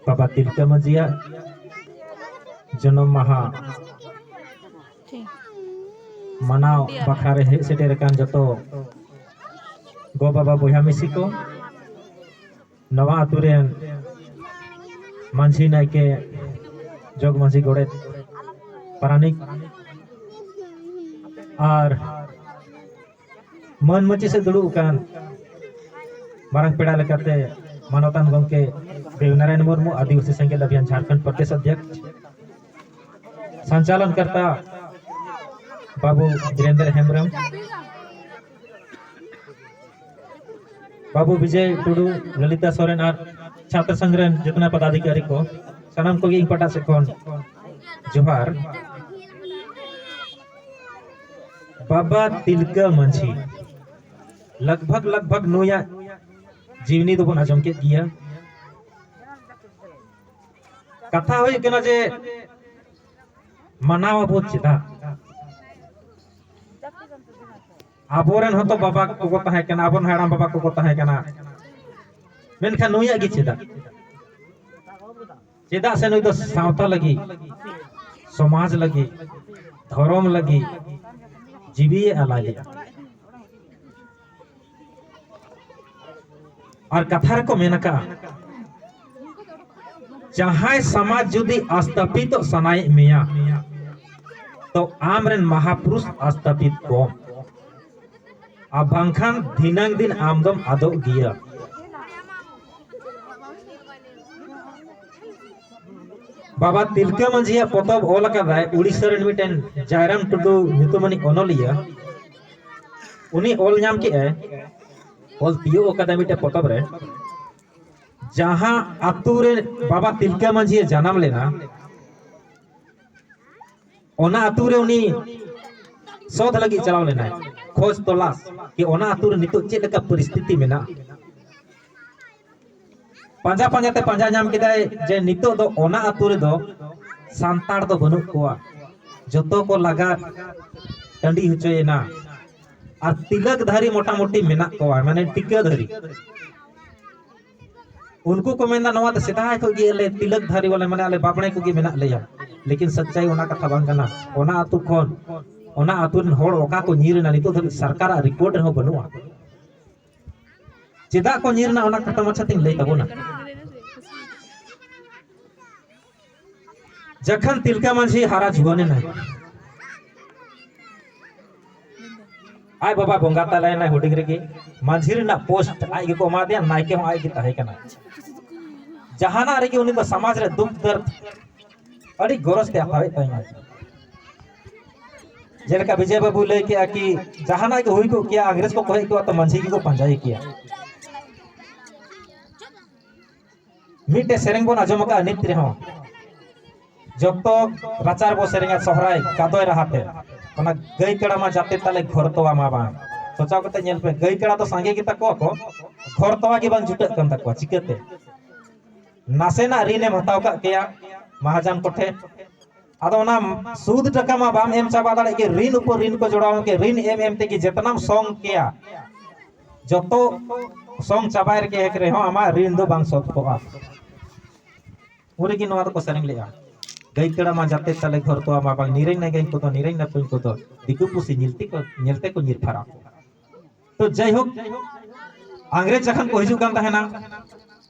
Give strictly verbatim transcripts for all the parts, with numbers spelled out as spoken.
ᱵᱟᱵᱟ ᱛᱤᱞᱠᱟᱹ ᱢᱟᱹᱡᱷᱤᱭᱟᱜ ᱡᱚᱱᱚᱢ ᱢᱟᱦᱟ ᱢᱟᱱᱟᱣ ᱵᱟᱠᱷᱨᱟ ᱨᱮ ᱦᱮᱡ ᱥᱮᱴᱮᱨ ᱟᱠᱟᱱ ᱡᱚᱛᱚ ᱜᱚ ᱵᱟᱵᱟ ᱵᱚᱭᱦᱟ ᱢᱤᱥᱤ ᱠᱚ, ᱱᱚᱣᱟ ᱟᱛᱳ ᱨᱮᱱ ᱢᱟᱹᱡᱷᱤ ᱱᱟᱭᱠᱮ, ᱡᱚᱜᱽ ᱢᱟᱹᱡᱷᱤ ᱜᱚᱰᱮᱛ ᱯᱟᱨᱟᱱᱤᱠ ᱟᱨ ᱢᱟᱹᱱ ᱢᱟᱹᱪᱤ ᱥᱮᱫ ᱫᱩᱲᱩᱵ ᱟᱠᱟᱱ ᱢᱟᱨᱟᱝ ᱯᱮᱲᱟ ᱞᱮᱠᱟᱛᱮ ᱢᱟᱱᱚᱛᱟᱱ ᱜᱚᱢᱠᱮ ᱫᱮᱵᱽᱱᱟᱨᱟᱭᱚᱱ ᱢᱩᱨᱢᱩ, ᱟᱹᱫᱤᱵᱟᱹᱥᱤ ᱥᱮᱸᱜᱮᱞ ᱚᱵᱷᱤᱭᱟᱱ ᱡᱷᱟᱲᱠᱷᱚᱸᱰ ᱯᱨᱚᱫᱮᱥ ᱚᱫᱷᱭᱚᱠᱥ, ᱥᱚᱧᱪᱟᱞᱚᱱ ᱠᱟᱨᱛᱟ ᱵᱟᱹᱵᱩ ᱵᱤᱨᱮᱱᱫᱨ ᱦᱮᱢᱵᱨᱚᱢ, ᱵᱟᱹᱵᱩ ᱵᱤᱡᱚᱭ ᱴᱩᱰᱩ, ᱞᱚᱞᱤᱛᱟ ᱥᱚᱨᱮᱱ ᱟᱨ ᱪᱷᱟᱛᱨ ᱥᱚᱝᱜᱷ ᱨᱮᱱ ᱡᱚᱛᱱᱟ ᱯᱚᱫᱟᱫᱷᱤᱠᱟᱨᱤ ᱠᱚ, ᱥᱟᱱᱟᱢ ᱠᱚᱜᱮ ᱤᱧ ᱯᱟᱦᱴᱟ ᱥᱮᱫ ᱠᱷᱚᱱ ᱡᱚᱦᱟᱨ᱾ ᱵᱟᱵᱟ ᱛᱤᱞᱠᱟᱹ ᱢᱟᱹᱡᱷᱤ, ᱞᱟᱜᱽ ᱵᱷᱟᱜᱽ ᱞᱟᱜᱽ ᱵᱷᱟᱜᱽ ᱱᱩᱭᱟᱜ ᱡᱤᱣᱱᱤ ᱫᱚᱵᱚᱱ ᱟᱸᱡᱚᱢ ᱠᱮᱫ ᱜᱮᱭᱟ᱾ ᱠᱟᱛᱷᱟ ᱦᱩᱭᱩᱜ ᱠᱟᱱᱟ ᱡᱮ ᱢᱟᱱᱟᱣ ᱟᱵᱚ ᱪᱮᱫᱟᱜ? ᱟᱵᱚᱨᱮᱱ ᱦᱚᱸᱛᱚ ᱵᱟᱵᱟ ᱠᱚᱠᱚ ᱛᱟᱦᱮᱸ ᱠᱟᱱᱟ, ᱟᱵᱚᱨᱮᱱ ᱦᱟᱲᱟᱢ ᱵᱟᱵᱟ ᱠᱚᱠᱚ ᱛᱟᱦᱮᱸ ᱠᱟᱱᱟ, ᱢᱮᱱᱠᱷᱟᱱ ᱱᱩᱭᱟᱜ ᱜᱮ ᱪᱮᱫᱟᱜ? ᱪᱮᱫᱟᱜ ᱥᱮ ᱱᱩᱭ ᱫᱚ ᱥᱟᱶᱛᱟ ᱞᱟᱹᱜᱤᱫ, ᱥᱚᱢᱟᱡᱽ ᱞᱟᱹᱜᱤᱫ, ᱫᱷᱚᱨᱚᱢ ᱞᱟᱹᱜᱤᱫ ᱡᱤᱣᱤᱭᱮ ᱟᱞᱟᱭ ᱞᱮᱫᱟ᱾ ᱟᱨ ᱠᱟᱛᱷᱟ ᱨᱮᱠᱚ ᱢᱮᱱ ᱟᱠᱟᱫᱼᱟ, ᱡᱟᱦᱟᱸᱭ ᱥᱚᱢᱟᱡᱽ ᱡᱩᱫᱤ ᱟᱥᱛᱟᱯᱤᱛᱚᱜ ᱥᱟᱱᱟᱭᱮᱫ ᱢᱮᱭᱟ, ᱛᱚ ᱟᱢᱨᱮᱱ ᱢᱟᱦᱟᱯᱩᱨᱩᱥ ᱟᱥᱛᱟᱯᱤᱛ ᱠᱚᱢ, ᱟᱨ ᱵᱟᱝᱠᱷᱟᱱ ᱫᱷᱤᱱᱟᱹᱝ ᱫᱤᱱ ᱟᱢ ᱫᱚᱢ ᱟᱫᱚᱜ ᱜᱮᱭᱟ᱾ ᱵᱟᱵᱟ ᱛᱤᱞᱠᱟᱹ ᱢᱟᱹᱡᱷᱤᱭᱟᱜ ᱯᱚᱛᱚᱵ ᱚᱞ ᱟᱠᱟᱫᱟᱭ ᱩᱲᱤᱥᱥᱟ ᱨᱮᱱ ᱢᱤᱫᱴᱮᱱ ᱡᱟᱭᱨᱟᱢ ᱴᱩᱰᱩ ᱧᱩᱛᱩᱢᱟᱱᱤᱡ ᱚᱱᱚᱞᱤᱭᱟᱹ᱾ ᱩᱱᱤ ᱚᱞ ᱧᱟᱢ ᱠᱮᱫᱟᱭ, ᱚᱞ ᱛᱤᱭᱳᱜ ᱟᱠᱟᱫᱟᱭ ᱢᱤᱫᱴᱮᱱ ᱯᱚᱛᱚᱵ ᱨᱮ, ᱡᱟᱦᱟᱸ ᱟᱛᱳ ᱨᱮ ᱵᱟᱵᱟ ᱛᱤᱞᱠᱟᱹ ᱢᱟᱹᱡᱷᱤᱭ ᱡᱟᱱᱟᱢ ᱞᱮᱱᱟ, ᱚᱱᱟ ᱟᱛᱳ ᱨᱮ ᱩᱱᱤ ᱥᱳᱫᱷ ᱞᱟᱹᱜᱤᱫ ᱪᱟᱞᱟᱣ ᱞᱮᱱᱟᱭ, ᱠᱷᱚᱡᱽ ᱛᱚᱞᱟᱥ, ᱠᱤ ᱚᱱᱟ ᱟᱛᱳ ᱨᱮ ᱱᱤᱛᱚᱜ ᱪᱮᱫ ᱞᱮᱠᱟ ᱯᱚᱨᱤᱥᱛᱷᱤᱛᱤ ᱢᱮᱱᱟᱜᱼᱟ᱾ ᱯᱟᱸᱡᱟ ᱯᱟᱸᱡᱟ ᱛᱮ ᱯᱟᱸᱡᱟ ᱧᱟᱢ ᱠᱮᱫᱟᱭ ᱡᱮ ᱱᱤᱛᱚᱜ ᱫᱚ ᱚᱱᱟ ᱟᱛᱳ ᱨᱮᱫᱚ ᱥᱟᱱᱛᱟᱲ ᱫᱚ ᱵᱟᱹᱱᱩᱜ ᱠᱚᱣᱟ, ᱡᱚᱛᱚ ᱠᱚ ᱞᱟᱜᱟ ᱴᱟᱺᱰᱤ ᱦᱚᱪᱚᱭᱮᱱᱟ᱾ ᱟᱨ ᱛᱤᱞᱟᱹᱠ ᱫᱷᱟᱨᱤ ᱢᱚᱴᱟᱢᱩᱴᱤ ᱢᱮᱱᱟᱜ ᱠᱚᱣᱟ, ᱢᱟᱱᱮ ᱴᱤᱠᱟᱹ ᱫᱷᱟᱨᱤ᱾ ᱩᱱᱠᱩ ᱠᱚ ᱢᱮᱱᱫᱟ ᱱᱚᱣᱟ ᱫᱚ ᱥᱮᱫᱟᱭ ᱠᱷᱚᱱ ᱜᱮ ᱟᱞᱮ ᱛᱤᱞᱟᱹᱠ ᱫᱷᱟᱨᱤ ᱵᱟᱞᱮ, ᱢᱟᱱᱮ ᱟᱞᱮ ᱵᱟᱵᱽᱲᱮ ᱠᱚᱜᱮ ᱢᱮᱱᱟᱜ ᱞᱮᱭᱟ᱾ ᱞᱮᱠᱤᱱ ᱥᱟᱪᱪᱟᱭ ᱚᱱᱟ ᱠᱟᱛᱷᱟ ᱵᱟᱝ ᱠᱟᱱᱟ᱾ ᱚᱱᱟ ᱟᱹᱛᱩ ᱠᱷᱚᱱ, ᱚᱱᱟ ᱟᱹᱛᱩ ᱨᱮᱱ ᱦᱚᱲ ᱚᱠᱟ ᱠᱚ ᱧᱤᱨ ᱮᱱᱟ, ᱱᱤᱛᱚᱜ ᱫᱷᱟᱹᱵᱤᱡ ᱥᱚᱨᱠᱟᱨᱟᱜ ᱨᱤᱯᱳᱨᱴ ᱨᱮᱦᱚᱸ ᱵᱟᱹᱱᱩᱜᱼᱟ᱾ ᱪᱮᱫᱟᱜ ᱠᱚ ᱧᱤᱨ ᱮᱱᱟ, ᱚᱱᱟ ᱠᱷᱟᱴᱚ ᱢᱟᱪᱷᱟ ᱛᱤᱧ ᱞᱟᱹᱭ ᱛᱟᱵᱚᱱᱟ᱾ ᱡᱚᱠᱷᱚᱱ ᱛᱤᱞᱠᱟ ᱢᱟᱹᱡᱷᱤ ᱦᱟᱨᱟ ᱡᱩᱣᱟᱹᱱ ᱮᱱᱟᱭ, ᱟᱡ ᱵᱟᱵᱟ ᱵᱚᱸᱜᱟ ᱛᱟᱞᱟᱭᱮᱱᱟᱭ ᱦᱩᱰᱤᱧ ᱨᱮᱜᱮ, ᱢᱟᱹᱡᱷᱤ ᱨᱮᱱᱟᱜ ᱯᱳᱥᱴ ᱟᱡ ᱜᱮᱠᱚ ᱮᱢᱟ ᱫᱮᱭᱟ, ᱱᱟᱭᱠᱮ ᱦᱚᱸ ᱟᱡ ᱜᱮ ᱛᱟᱦᱮᱸ ᱠᱟᱱᱟ᱾ ᱡᱟᱦᱟᱱᱟᱜ ᱨᱮᱜᱮ ᱩᱱᱤ ᱫᱚ ᱥᱚᱢᱟᱡᱽ ᱨᱮ ᱫᱩᱠ ᱫᱟᱨᱫ ᱟᱹᱰᱤ ᱜᱚᱨᱚᱡᱽ ᱛᱮ ᱦᱟᱛᱟᱣᱮᱫ ᱛᱟᱦᱮᱱᱟ᱾ ᱡᱮᱞᱮᱠᱟ ᱵᱤᱡᱚᱭ ᱵᱟᱹᱵᱩ ᱞᱟᱹᱭ ᱠᱮᱜᱼᱟ ᱠᱤ ᱡᱟᱦᱟᱱᱟᱜ ᱜᱮ ᱦᱩᱭ ᱠᱚᱜ ᱠᱮᱭᱟ, ᱟᱝᱨᱮᱡᱽ ᱠᱚᱠᱚ ᱦᱮᱡ ᱠᱚᱜᱼᱟ ᱛᱚ ᱢᱟᱹᱡᱷᱤ ᱜᱮᱠᱚ ᱯᱟᱸᱡᱟᱭᱮ ᱠᱮᱭᱟ᱾ ᱢᱤᱫᱴᱮᱡ ᱥᱮᱨᱮᱧ ᱵᱚᱱ ᱟᱸᱡᱚᱢ ᱟᱠᱟᱫᱼᱟ ᱱᱤᱛ ᱨᱮᱦᱚᱸ, ᱡᱚᱛᱚ ᱨᱟᱪᱟ ᱨᱮᱵᱚ ᱥᱮᱨᱮᱧᱟ ᱥᱚᱦᱨᱟᱭ ᱜᱟᱫᱚᱭ ᱨᱟᱦᱟ ᱛᱮ, ᱚᱱᱟ ᱜᱟᱹᱭ ᱠᱟᱲᱟ ᱢᱟ ᱡᱟᱛᱮ ᱛᱟᱞᱮ ᱜᱷᱚᱨ ᱛᱚᱣᱟ ᱢᱟ ᱵᱟᱝ᱾ ᱥᱚᱪᱟᱣ ᱠᱟᱛᱮ ᱧᱮᱞ ᱯᱮ, ᱜᱟᱹᱭ ᱠᱟᱲᱟ ᱫᱚ ᱥᱟᱸᱜᱮ ᱜᱮᱛᱟ ᱠᱚᱣᱟ ᱠᱚ, ᱜᱷᱚᱨ ᱛᱚᱣᱟ ᱜᱮ ᱵᱟᱝ ᱡᱩᱴᱟᱹᱜ ᱠᱟᱱ ᱛᱟᱠᱚᱣᱟ᱾ ᱪᱤᱠᱟᱹᱛᱮ? ᱱᱟᱥᱮᱱᱟᱜ ᱨᱤᱱ ᱮᱢ ᱦᱟᱛᱟᱣ ᱠᱟᱜ ᱠᱮᱭᱟ ᱢᱟᱦᱟᱡᱚᱱ ᱠᱚᱴᱷᱮᱱ, ᱟᱫᱚ ᱚᱱᱟ ᱥᱩᱫ ᱴᱟᱠᱟ ᱢᱟ ᱵᱟᱢ ᱮᱢ ᱪᱟᱵᱟ ᱫᱟᱲᱮᱭᱟᱜ ᱜᱮ, ᱨᱤᱱ ᱩᱯᱚᱨ ᱨᱤᱱ ᱠᱚ ᱡᱚᱲᱟᱣ ᱠᱮ, ᱨᱤᱱ ᱮᱢ ᱮᱢ ᱛᱮᱜᱮ ᱡᱮᱛᱱᱟᱢ ᱥᱚᱝ ᱠᱮᱭᱟ, ᱡᱚᱛᱚ ᱥᱚᱝ ᱪᱟᱵᱟᱭ ᱨᱮᱜᱮ ᱦᱮᱠ ᱨᱮᱦᱚᱸ ᱟᱢᱟᱜ ᱨᱤᱱ ᱫᱚ ᱵᱟᱝ ᱥᱚᱫ ᱠᱚᱜᱼᱟ᱾ ᱩᱱ ᱨᱮᱜᱮ ᱱᱚᱣᱟ ᱫᱚᱠᱚ ᱥᱮᱨᱮᱧ ᱞᱮᱜᱼᱟ, ᱜᱟᱹᱭ ᱠᱟᱲᱟ ᱢᱟ ᱡᱟᱛᱮ ᱛᱟᱞᱮ ᱜᱷᱚᱨ ᱛᱚᱣᱟ ᱢᱟ ᱵᱟᱝ, ᱱᱤᱨᱟᱹᱧ ᱱᱟ ᱜᱟᱹᱭ ᱠᱚᱫᱚ, ᱱᱤᱨᱟᱹᱧ ᱱᱟ ᱠᱩᱧ ᱠᱚᱫᱚ, ᱫᱤᱠᱩ ᱯᱩᱥᱤ ᱧᱮᱞᱛᱮ ᱠᱚ, ᱧᱮᱞᱛᱮ ᱠᱚ ᱧᱤᱨ ᱯᱷᱟᱨᱟᱜ᱾ ᱛᱚ ᱡᱟᱭᱦᱳᱠ, ᱟᱝᱨᱮᱡᱽ ᱡᱚᱠᱷᱚᱱ ᱠᱚ ᱦᱤᱡᱩᱜ ᱠᱟᱱ ᱛᱟᱦᱮᱱᱟ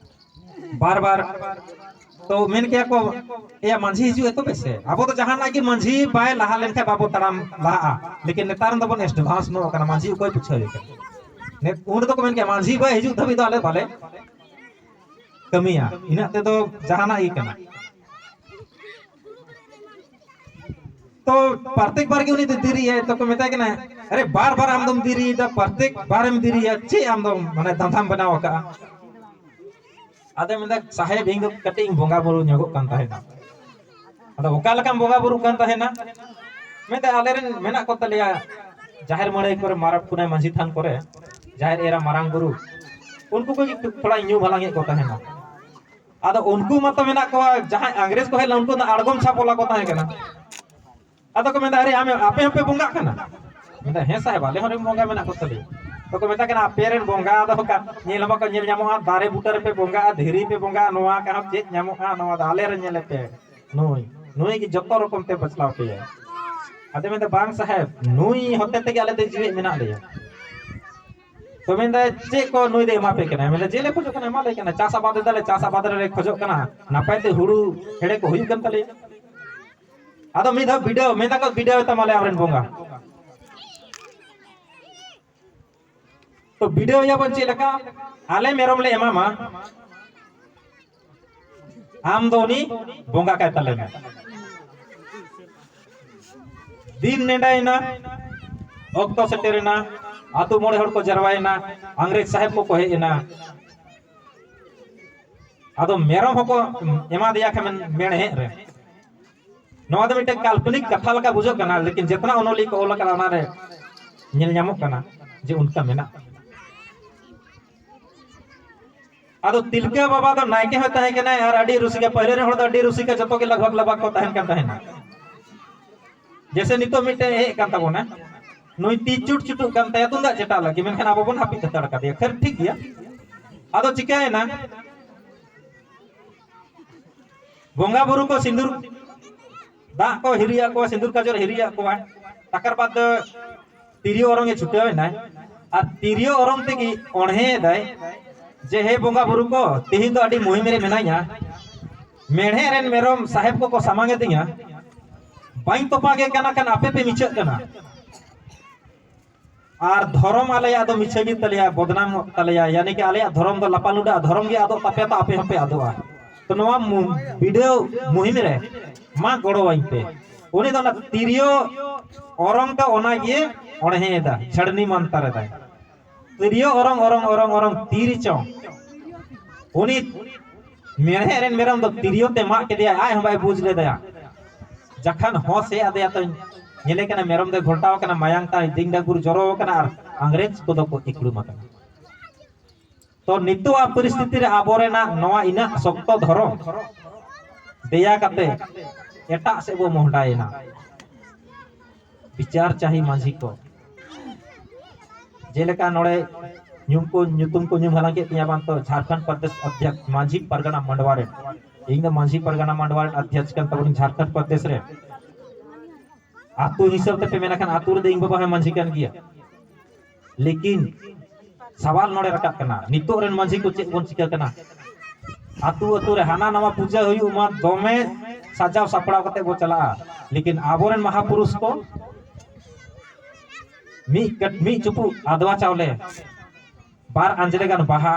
ᱵᱟᱨ ᱵᱟᱨ, ᱛᱚ ᱢᱮᱱ ᱠᱮᱭᱟ ᱠᱚ, "ᱮᱭᱟ ᱢᱟᱹᱡᱷᱤ ᱦᱤᱡᱩᱜ ᱮ ᱛᱚᱵᱮ ᱥᱮ, ᱟᱵᱚ ᱫᱚ ᱡᱟᱦᱟᱱᱟᱜ ᱜᱮ ᱢᱟᱹᱡᱷᱤ ᱵᱟᱭ ᱞᱟᱦᱟ ᱞᱮᱱᱠᱷᱟᱱ ᱵᱟᱵᱚ ᱛᱟᱲᱟᱢ ᱞᱟᱦᱟᱜᱼᱟ, ᱞᱮᱠᱤᱱ ᱱᱮᱛᱟᱨ ᱫᱚᱵᱚᱱ ᱮᱰᱵᱷᱟᱱᱥ ᱧᱚᱜ ᱟᱠᱟᱱᱟ, ᱢᱟᱹᱡᱷᱤ ᱚᱠᱚᱭ ᱯᱩᱪᱷᱟᱹᱣ ᱮ ᱠᱟᱱᱟ?" ᱱᱮ-, ᱩᱱ ᱨᱮᱫᱚ ᱠᱚ ᱢᱮᱱ ᱠᱮᱭᱟ, "ᱢᱟᱹᱡᱷᱤ ᱵᱟᱭ ᱦᱤᱡᱩᱜ ᱫᱷᱟᱹᱵᱤᱡ ᱫᱚ ᱟᱞᱮ ᱵᱟᱞᱮ ᱠᱟᱹᱢᱤᱭᱟ, ᱤᱱᱟᱹᱜ ᱛᱮᱫᱚ ᱡᱟᱦᱟᱱᱟᱜ ᱜᱮ ᱠᱟᱱᱟ᱾" ᱛᱚ ᱯᱨᱚᱛᱮᱠ ᱵᱟᱨ ᱜᱮ ᱩᱱᱤ ᱫᱚ ᱫᱮᱨᱤᱭᱟᱭ, ᱛᱚ ᱠᱚ ᱢᱮᱛᱟᱭ ᱠᱟᱱᱟ, "ᱟᱨᱮ ᱵᱟᱨ ᱵᱟᱨ ᱟᱢ ᱫᱚᱢ ᱫᱮᱨᱤᱭᱮᱫᱟ, ᱯᱨᱚᱛᱮᱠ ᱵᱟᱨᱮᱢ ᱫᱮᱨᱤᱭᱟ, ᱪᱮᱫ ᱟᱢ ᱫᱚᱢ ᱢᱟᱱᱮ ᱫᱷᱟᱱᱫᱷᱟᱢ ᱵᱮᱱᱟᱣ ᱟᱠᱟᱫᱼᱟ?" ᱟᱫᱚ ᱢᱮᱱᱫᱟ, "ᱥᱟᱦᱮᱵᱽ, ᱤᱧ ᱫᱚ ᱠᱟᱹᱴᱤᱡ ᱤᱧ ᱵᱚᱸᱜᱟ ᱵᱩᱨᱩ ᱧᱚᱜᱚᱜ ᱠᱟᱱ ᱛᱟᱦᱮᱱᱟ᱾" ᱟᱫᱚ ᱚᱠᱟ ᱞᱮᱠᱟᱢ ᱵᱚᱸᱜᱟ ᱵᱩᱨᱩᱜ ᱠᱟᱱ ᱛᱟᱦᱮᱱᱟ? ᱢᱮᱱᱫᱟ, "ᱟᱞᱮᱨᱮᱱ ᱢᱮᱱᱟᱜ ᱠᱚ ᱛᱟᱞᱮᱭᱟ ᱡᱟᱦᱮᱨ ᱢᱟᱹᱲᱟᱹᱭ ᱠᱚᱨᱮ ᱢᱟᱨᱟᱝ ᱯᱩᱱᱟᱹᱭ ᱢᱟᱹᱡᱷᱤ ᱛᱷᱟᱱ ᱠᱚᱨᱮ ᱡᱟᱦᱮᱨ ᱮᱨᱟ ᱢᱟᱨᱟᱝ ᱵᱩᱨᱩ, ᱩᱱᱠᱩ ᱠᱚᱜᱮ ᱛᱷᱚᱲᱟᱧ ᱧᱩ ᱵᱷᱟᱞᱟᱝ ᱮᱫ ᱠᱚ ᱛᱟᱦᱮᱱᱟ᱾ ᱟᱫᱚ ᱩᱱᱠᱩ ᱢᱟᱛᱚ ᱢᱮᱱᱟᱜ ᱠᱚᱣᱟ, ᱡᱟᱦᱟᱸᱭ ᱟᱝᱨᱮᱡᱽ ᱠᱚ ᱦᱮᱡ ᱞᱮᱱᱟ ᱩᱱᱠᱩ ᱫᱚ ᱟᱬᱜᱚᱢ ᱪᱷᱟᱯᱚᱞᱟ ᱠᱚ ᱛᱟᱦᱮᱸ ᱠᱟᱱᱟ᱾" ᱟᱫᱚ ᱠᱚ ᱢᱮᱱᱫᱟ, "ᱟᱨᱮ ᱟᱢ, ᱟᱯᱮ ᱦᱚᱸᱯᱮ ᱵᱚᱸᱜᱟᱜ ᱠᱟᱱᱟ?" ᱢᱮᱱᱫᱟ, "ᱦᱮᱸ ᱥᱟᱦᱮᱵᱽ, ᱟᱞᱮ ᱦᱚᱸ ᱨᱮᱱ ᱵᱚᱸᱜᱟ ᱢᱮᱱᱟᱜ ᱠᱚ ᱛᱟᱞᱮᱭᱟ᱾" ᱛᱚᱠᱚ ᱢᱮᱛᱟ ᱠᱟᱱᱟ, ᱟᱯᱮ ᱨᱮᱱ ᱵᱚᱸᱜᱟ ᱫᱚ ᱚᱠᱟ ᱧᱮᱞ ᱦᱚᱸ ᱵᱟᱠᱚ ᱧᱮᱞ ᱧᱟᱢᱚᱜᱼᱟ, ᱫᱟᱨᱮ ᱵᱩᱴᱟᱹ ᱨᱮᱯᱮ ᱵᱚᱸᱜᱟᱜᱼᱟ, ᱫᱷᱤᱨᱤ ᱯᱮ ᱵᱚᱸᱜᱟᱜᱼᱟ, ᱱᱚᱣᱟ ᱠᱟᱱᱟ ᱪᱮᱫ ᱧᱟᱢᱚᱜᱼᱟ, ᱱᱚᱣᱟ ᱫᱚ ᱟᱞᱮ ᱨᱮ ᱧᱮᱞᱮ ᱯᱮ᱾ ᱱᱩᱭ, ᱱᱩᱭ ᱜᱮ ᱡᱚᱛᱚ ᱨᱚᱠᱚᱢ ᱛᱮ ᱵᱟᱪᱞᱟᱣ ᱯᱮᱭᱟ᱾ ᱟᱫᱚ ᱢᱮᱱᱫᱟ, ᱵᱟᱝ ᱥᱟᱦᱮᱵ, ᱱᱩᱭ ᱦᱚᱛᱮ ᱛᱮᱜᱮ ᱟᱞᱮ ᱫᱚ ᱡᱤᱣᱮᱫ ᱢᱮᱱᱟᱜ ᱞᱮᱭᱟ᱾ ᱛᱚ ᱢᱮᱱᱫᱟᱭ, ᱪᱮᱫ ᱠᱚ ᱱᱩᱭ ᱫᱚ ᱮᱢᱟ ᱯᱮ ᱠᱟᱱᱟᱭ? ᱢᱮᱱᱫᱟ, ᱪᱮᱫ ᱞᱮ ᱠᱷᱚᱡᱚᱜ ᱠᱟᱱᱟ, ᱮᱢᱟ ᱞᱮ ᱠᱟᱱᱟ, ᱪᱟᱥ ᱟᱵᱟᱫ ᱮᱫᱟᱞᱮ, ᱪᱟᱥ ᱟᱵᱟᱫ ᱨᱮᱞᱮ ᱠᱷᱚᱡᱚᱜ ᱠᱟᱱᱟ, ᱱᱟᱯᱟᱭ ᱛᱮ ᱦᱩᱲᱩ ᱦᱮᱲᱮ ᱠᱚ ᱦᱩᱭᱩᱜ ᱠᱟᱱ ᱛᱟᱞᱮᱭᱟ᱾ ᱟᱫᱚ ᱢᱤᱫ ᱫᱷᱟᱣ ᱵᱤᱰᱟᱹᱣ, ᱢᱮᱱᱫᱟ ᱠᱚ, ᱵᱤᱰᱟᱹᱣ ᱛᱟᱢᱟᱞᱮ ᱟᱢᱨᱮᱱ ᱵᱚᱸᱜᱟ᱾ ᱛᱚ ᱵᱤᱰᱟᱹᱣ ᱮᱭᱟᱵᱚᱱ ᱪᱮᱫ ᱞᱮᱠᱟ? ᱟᱞᱮ ᱢᱮᱨᱚᱢ ᱞᱮ ᱮᱢᱟᱢᱟ, ᱟᱢ ᱫᱚ ᱩᱱᱤ ᱵᱚᱸᱜᱟ ᱠᱟᱭ ᱛᱟᱞᱮ ᱢᱮ᱾ ᱫᱤᱱ ᱱᱮᱰᱟᱭᱮᱱᱟ, ᱚᱠᱛᱚ ᱥᱮᱴᱮᱨᱮᱱᱟ, ᱟᱛᱳ ᱢᱚᱬᱮ ᱦᱚᱲ ᱠᱚ ᱡᱟᱨᱣᱟᱭᱮᱱᱟ, ᱟᱝᱨᱮᱡᱽ ᱥᱟᱦᱮᱵᱽ ᱠᱚᱠᱚ ᱦᱮᱡ ᱮᱱᱟ᱾ ᱟᱫᱚ ᱢᱮᱨᱚᱢ ᱦᱚᱸᱠᱚ ᱮᱢᱟᱫᱮᱭᱟ ᱠᱷᱟᱱ ᱢᱮᱬᱦᱮᱫ ᱨᱮ᱾ ᱱᱚᱣᱟ ᱫᱚ ᱢᱤᱫᱴᱮᱱ ᱠᱟᱞᱯᱚᱱᱤᱠ ᱠᱟᱛᱷᱟ ᱞᱮᱠᱟ ᱵᱩᱡᱷᱟᱹᱜ ᱠᱟᱱᱟ, ᱞᱮᱠᱤᱱ ᱡᱮᱛᱱᱟ ᱚᱱᱚᱞᱤᱭᱟᱹ ᱠᱚ ᱚᱞ ᱟᱠᱟᱫᱟ, ᱚᱱᱟᱨᱮ ᱧᱮᱞ ᱧᱟᱢᱚᱜ ᱠᱟᱱᱟ ᱡᱮ ᱚᱱᱠᱟ ᱢᱮᱱᱟᱜᱼᱟ᱾ ᱟᱫᱚ ᱛᱤᱞᱠᱟᱹ ᱵᱟᱵᱟ ᱫᱚ ᱱᱟᱭᱠᱮ ᱦᱚᱸᱭ ᱛᱟᱦᱮᱸ ᱠᱟᱱᱟᱭ ᱟᱨ ᱟᱹᱰᱤ ᱨᱩᱥᱤᱠᱟ, ᱯᱟᱹᱦᱤᱞ ᱨᱮᱱ ᱦᱚᱲ ᱫᱚ ᱟᱹᱰᱤ ᱨᱩᱥᱤᱠᱟ, ᱡᱚᱛᱚ ᱜᱮ ᱞᱟᱜᱽ ᱵᱷᱟᱜᱽ ᱞᱟᱜᱽ ᱵᱷᱟᱜᱽ ᱠᱚ ᱛᱟᱦᱮᱱ ᱠᱟᱱ ᱛᱟᱦᱮᱱᱟ᱾ ᱡᱮᱥᱮ ᱱᱤᱛᱚᱜ ᱢᱤᱫᱴᱮᱱ ᱦᱮᱡ ᱠᱟᱱ ᱛᱟᱵᱚᱱᱟ, ᱱᱩᱭ ᱛᱤ ᱪᱩᱴ ᱪᱩᱴᱩᱜ ᱠᱟᱱ ᱛᱟᱭᱟ ᱛᱩᱢᱫᱟᱜ ᱪᱮᱴᱟᱜ ᱞᱟᱹᱜᱤᱫ, ᱢᱮᱱᱠᱷᱟᱱ ᱟᱵᱚ ᱵᱚᱱ ᱦᱟᱹᱯᱤᱫ ᱦᱟᱛᱟᱲ ᱠᱟᱫᱮᱭᱟ᱾ ᱠᱷᱟᱹᱨ ᱴᱷᱤᱠ ᱜᱮᱭᱟ, ᱟᱫᱚ ᱪᱤᱠᱟᱹᱭᱮᱱᱟ? ᱵᱚᱸᱜᱟ ᱵᱩᱨᱩ ᱠᱚ ᱥᱤᱸᱫᱩᱨ ᱫᱟᱜ ᱠᱚ ᱦᱤᱨᱤᱭᱟᱫ ᱠᱚᱣᱟ, ᱥᱤᱸᱫᱩᱨ ᱠᱟᱡᱚᱞ ᱦᱤᱨᱤᱭᱟᱫ ᱠᱚᱣᱟ᱾ ᱛᱟᱠᱟᱨ ᱵᱟᱫ ᱫᱚ ᱛᱤᱨᱭᱳ ᱚᱨᱚᱝ ᱮ ᱪᱷᱩᱴᱟᱹᱣ ᱮᱱᱟᱭ᱾ ᱟᱨ ᱛᱤᱨᱭᱳ ᱚᱨᱚᱝ ᱛᱮᱜᱮ ᱚᱬᱦᱮᱭᱮᱫᱟᱭ ᱡᱮ, ᱦᱮ ᱵᱚᱸᱜᱟ ᱵᱩᱨᱩ ᱠᱚ, ᱛᱮᱦᱮᱧ ᱫᱚ ᱟᱹᱰᱤ ᱢᱩᱦᱤᱢ ᱨᱮ ᱢᱮᱱᱟᱧᱟ, ᱢᱮᱬᱦᱮᱫ ᱨᱮᱱ ᱢᱮᱨᱚᱢ ᱥᱟᱦᱮᱵ ᱠᱚᱠᱚ ᱥᱟᱢᱟᱝ ᱮᱫᱤᱧᱟ, ᱵᱟᱹᱧ ᱛᱚᱯᱟᱜᱮ ᱠᱟᱱᱟ, ᱠᱷᱟᱱ ᱟᱯᱮ ᱯᱮ ᱢᱤᱪᱷᱟᱹᱜ ᱠᱟᱱᱟ᱾ ᱟᱨ ᱫᱷᱚᱨᱚᱢ ᱟᱞᱮᱭᱟᱜ ᱫᱚ ᱢᱤᱪᱷᱟᱹ ᱜᱮ ᱛᱟᱞᱮᱭᱟ, ᱵᱚᱫᱱᱟᱢᱚᱜ ᱛᱟᱞᱮᱭᱟ, ᱭᱟᱱᱤ ᱠᱤ ᱟᱞᱮᱭᱟᱜ ᱫᱷᱚᱨᱚᱢ ᱫᱚ ᱞᱟᱯᱟ ᱞᱩᱰᱟᱹᱜᱼᱟ, ᱫᱷᱚᱨᱚᱢ ᱜᱮ ᱟᱫᱚᱜ ᱛᱟᱯᱮᱭᱟ, ᱛᱚ ᱟᱯᱮ ᱦᱚᱸᱯᱮ ᱟᱫᱚᱜᱼᱟ᱾ ᱛᱚ ᱱᱚᱣᱟ ᱢᱩ-, ᱵᱤᱰᱟᱹᱣ ᱢᱩᱦᱤᱢ ᱨᱮ ᱢᱟ ᱜᱚᱲᱚᱣᱟᱹᱧ ᱯᱮ᱾ ᱩᱱᱤ ᱫᱚ ᱚᱱᱟ ᱛᱤᱨᱭᱳ ᱚᱨᱚᱝ ᱛᱮ ᱚᱱᱟ ᱜᱮ ᱚᱬᱦᱮᱭᱮᱫᱟ, ᱪᱷᱟᱹᱲᱱᱤ ᱢᱟᱱᱛᱟᱨ ᱮᱫᱟᱭ᱾ ᱛᱤᱨᱭᱳ ᱚᱨᱚᱝ, ᱚᱨᱚᱝ, ᱚᱨᱚᱝ, ᱚᱨᱚᱝ, ᱛᱤᱨᱮ ᱪᱚᱝ ᱩᱱᱤ ᱢᱮᱬᱦᱮᱫ ᱨᱮᱱ ᱢᱮᱨᱚᱢ ᱫᱚ ᱛᱤᱨᱭᱳ ᱛᱮ ᱢᱟᱜ ᱠᱮᱫᱮᱭᱟ, ᱟᱡ ᱦᱚᱸ ᱵᱟᱭ ᱵᱩᱡᱽ ᱞᱮᱫᱟᱭᱟ᱾ ᱡᱟᱠᱷᱟᱱ ᱦᱚᱸ ᱥᱮ ᱟᱫᱮᱭᱟ, ᱛᱚ ᱧᱮᱞᱮ ᱠᱟᱱᱟ ᱢᱮᱨᱚᱢ ᱫᱚᱭ ᱜᱷᱚᱞᱴᱟᱣ ᱟᱠᱟᱱᱟ, ᱢᱟᱭᱟᱝ ᱛᱟᱭ ᱰᱤᱝ ᱰᱟᱹᱜᱩᱨ ᱡᱚᱨᱚ ᱟᱠᱟᱱᱟ ᱟᱨ ᱟᱝᱨᱮᱡᱽ ᱠᱚᱫᱚ ᱠᱚ ᱤᱠᱲᱩᱢ ᱟᱠᱟᱱᱟ᱾ ᱛᱚ ᱱᱤᱛᱚᱜ ᱟᱜ ᱯᱚᱨᱤᱥᱛᱷᱤᱛᱤ ᱨᱮ ᱟᱵᱚᱨᱮᱱᱟᱜ ᱱᱚᱣᱟ ᱤᱱᱟᱹᱜ ᱥᱚᱠᱛᱚ ᱫᱷᱚᱨᱚᱢ ᱫᱮᱭᱟ ᱠᱟᱛᱮ ᱮᱴᱟᱜ ᱥᱮᱫ ᱵᱚ ᱢᱚᱦᱰᱟᱭᱮᱱᱟ᱾ ᱵᱤᱪᱟᱨ ᱪᱟᱹᱦᱤ ᱢᱟᱹᱡᱷᱤ ᱠᱚ, ᱡᱮᱞᱮᱠᱟ ᱱᱚᱰᱮ ᱧᱩᱢ ᱠᱚ, ᱧᱩᱛᱩᱢ ᱠᱚ ᱧᱩᱢ ᱦᱟᱞᱟᱝ ᱠᱮᱫ ᱛᱤᱧᱟ ᱵᱟᱝ ᱛᱚ, ᱡᱷᱟᱲᱠᱷᱚᱸᱰ ᱯᱨᱚᱫᱮᱥ ᱚᱫᱷᱭᱚᱠᱥ, ᱢᱟᱹᱡᱷᱤ ᱯᱟᱨᱜᱟᱱᱟ ᱢᱟᱱᱰᱣᱟ ᱨᱮᱱ᱾ ᱤᱧ ᱫᱚ ᱢᱟᱹᱡᱷᱤ ᱯᱟᱨᱜᱟᱱᱟ ᱢᱟᱱᱰᱣᱟ ᱨᱮᱱ ᱚᱫᱷᱭᱚᱠᱥ ᱠᱟᱱ ᱛᱟᱵᱚᱱᱤᱧ ᱡᱷᱟᱲᱠᱷᱚᱸᱰ ᱯᱨᱚᱫᱮᱥ ᱨᱮ᱾ ᱟᱹᱛᱩ ᱦᱤᱥᱟᱹᱵ ᱛᱮᱯᱮ ᱢᱮᱱᱟ ᱠᱷᱟᱱ, ᱟᱹᱛᱩ ᱨᱮᱫᱚ ᱤᱧ ᱵᱟᱵᱟ ᱦᱚᱸᱭ ᱢᱟᱹᱡᱷᱤ ᱠᱟᱱ ᱜᱮᱭᱟ᱾ ᱞᱮᱠᱤᱱ ᱥᱟᱣᱟᱞ ᱱᱚᱰᱮ ᱨᱟᱠᱟᱵ ᱠᱟᱱᱟ, ᱱᱤᱛᱚᱜ ᱨᱮᱱ ᱢᱟᱹᱡᱷᱤ ᱠᱚ ᱪᱮᱫ ᱵᱚᱱ ᱪᱤᱠᱟᱹ ᱠᱟᱱᱟ? ᱟᱹᱛᱩ ᱟᱹᱛᱩ ᱨᱮ ᱦᱟᱱᱟ ᱱᱟᱣᱟ ᱯᱩᱡᱟᱹ ᱦᱩᱭᱩᱜ ᱢᱟ, ᱫᱚᱢᱮ ᱥᱟᱡᱟᱣ ᱥᱟᱯᱲᱟᱣ ᱠᱟᱛᱮ ᱵᱚ ᱪᱟᱞᱟᱜᱼᱟ, ᱞᱮᱠᱤᱱ ᱟᱵᱚᱨᱮᱱ ᱢᱟᱦᱟᱯᱩᱨᱩᱥ ᱠᱚ ᱢᱤᱫ ᱠᱟᱹᱴ-, ᱢᱤᱫ ᱪᱩᱯᱩᱫ ᱟᱫᱽᱣᱟ ᱪᱟᱣᱞᱮ, ᱵᱟᱨ ᱟᱸᱡᱽᱞᱮ ᱜᱟᱱ ᱵᱟᱦᱟ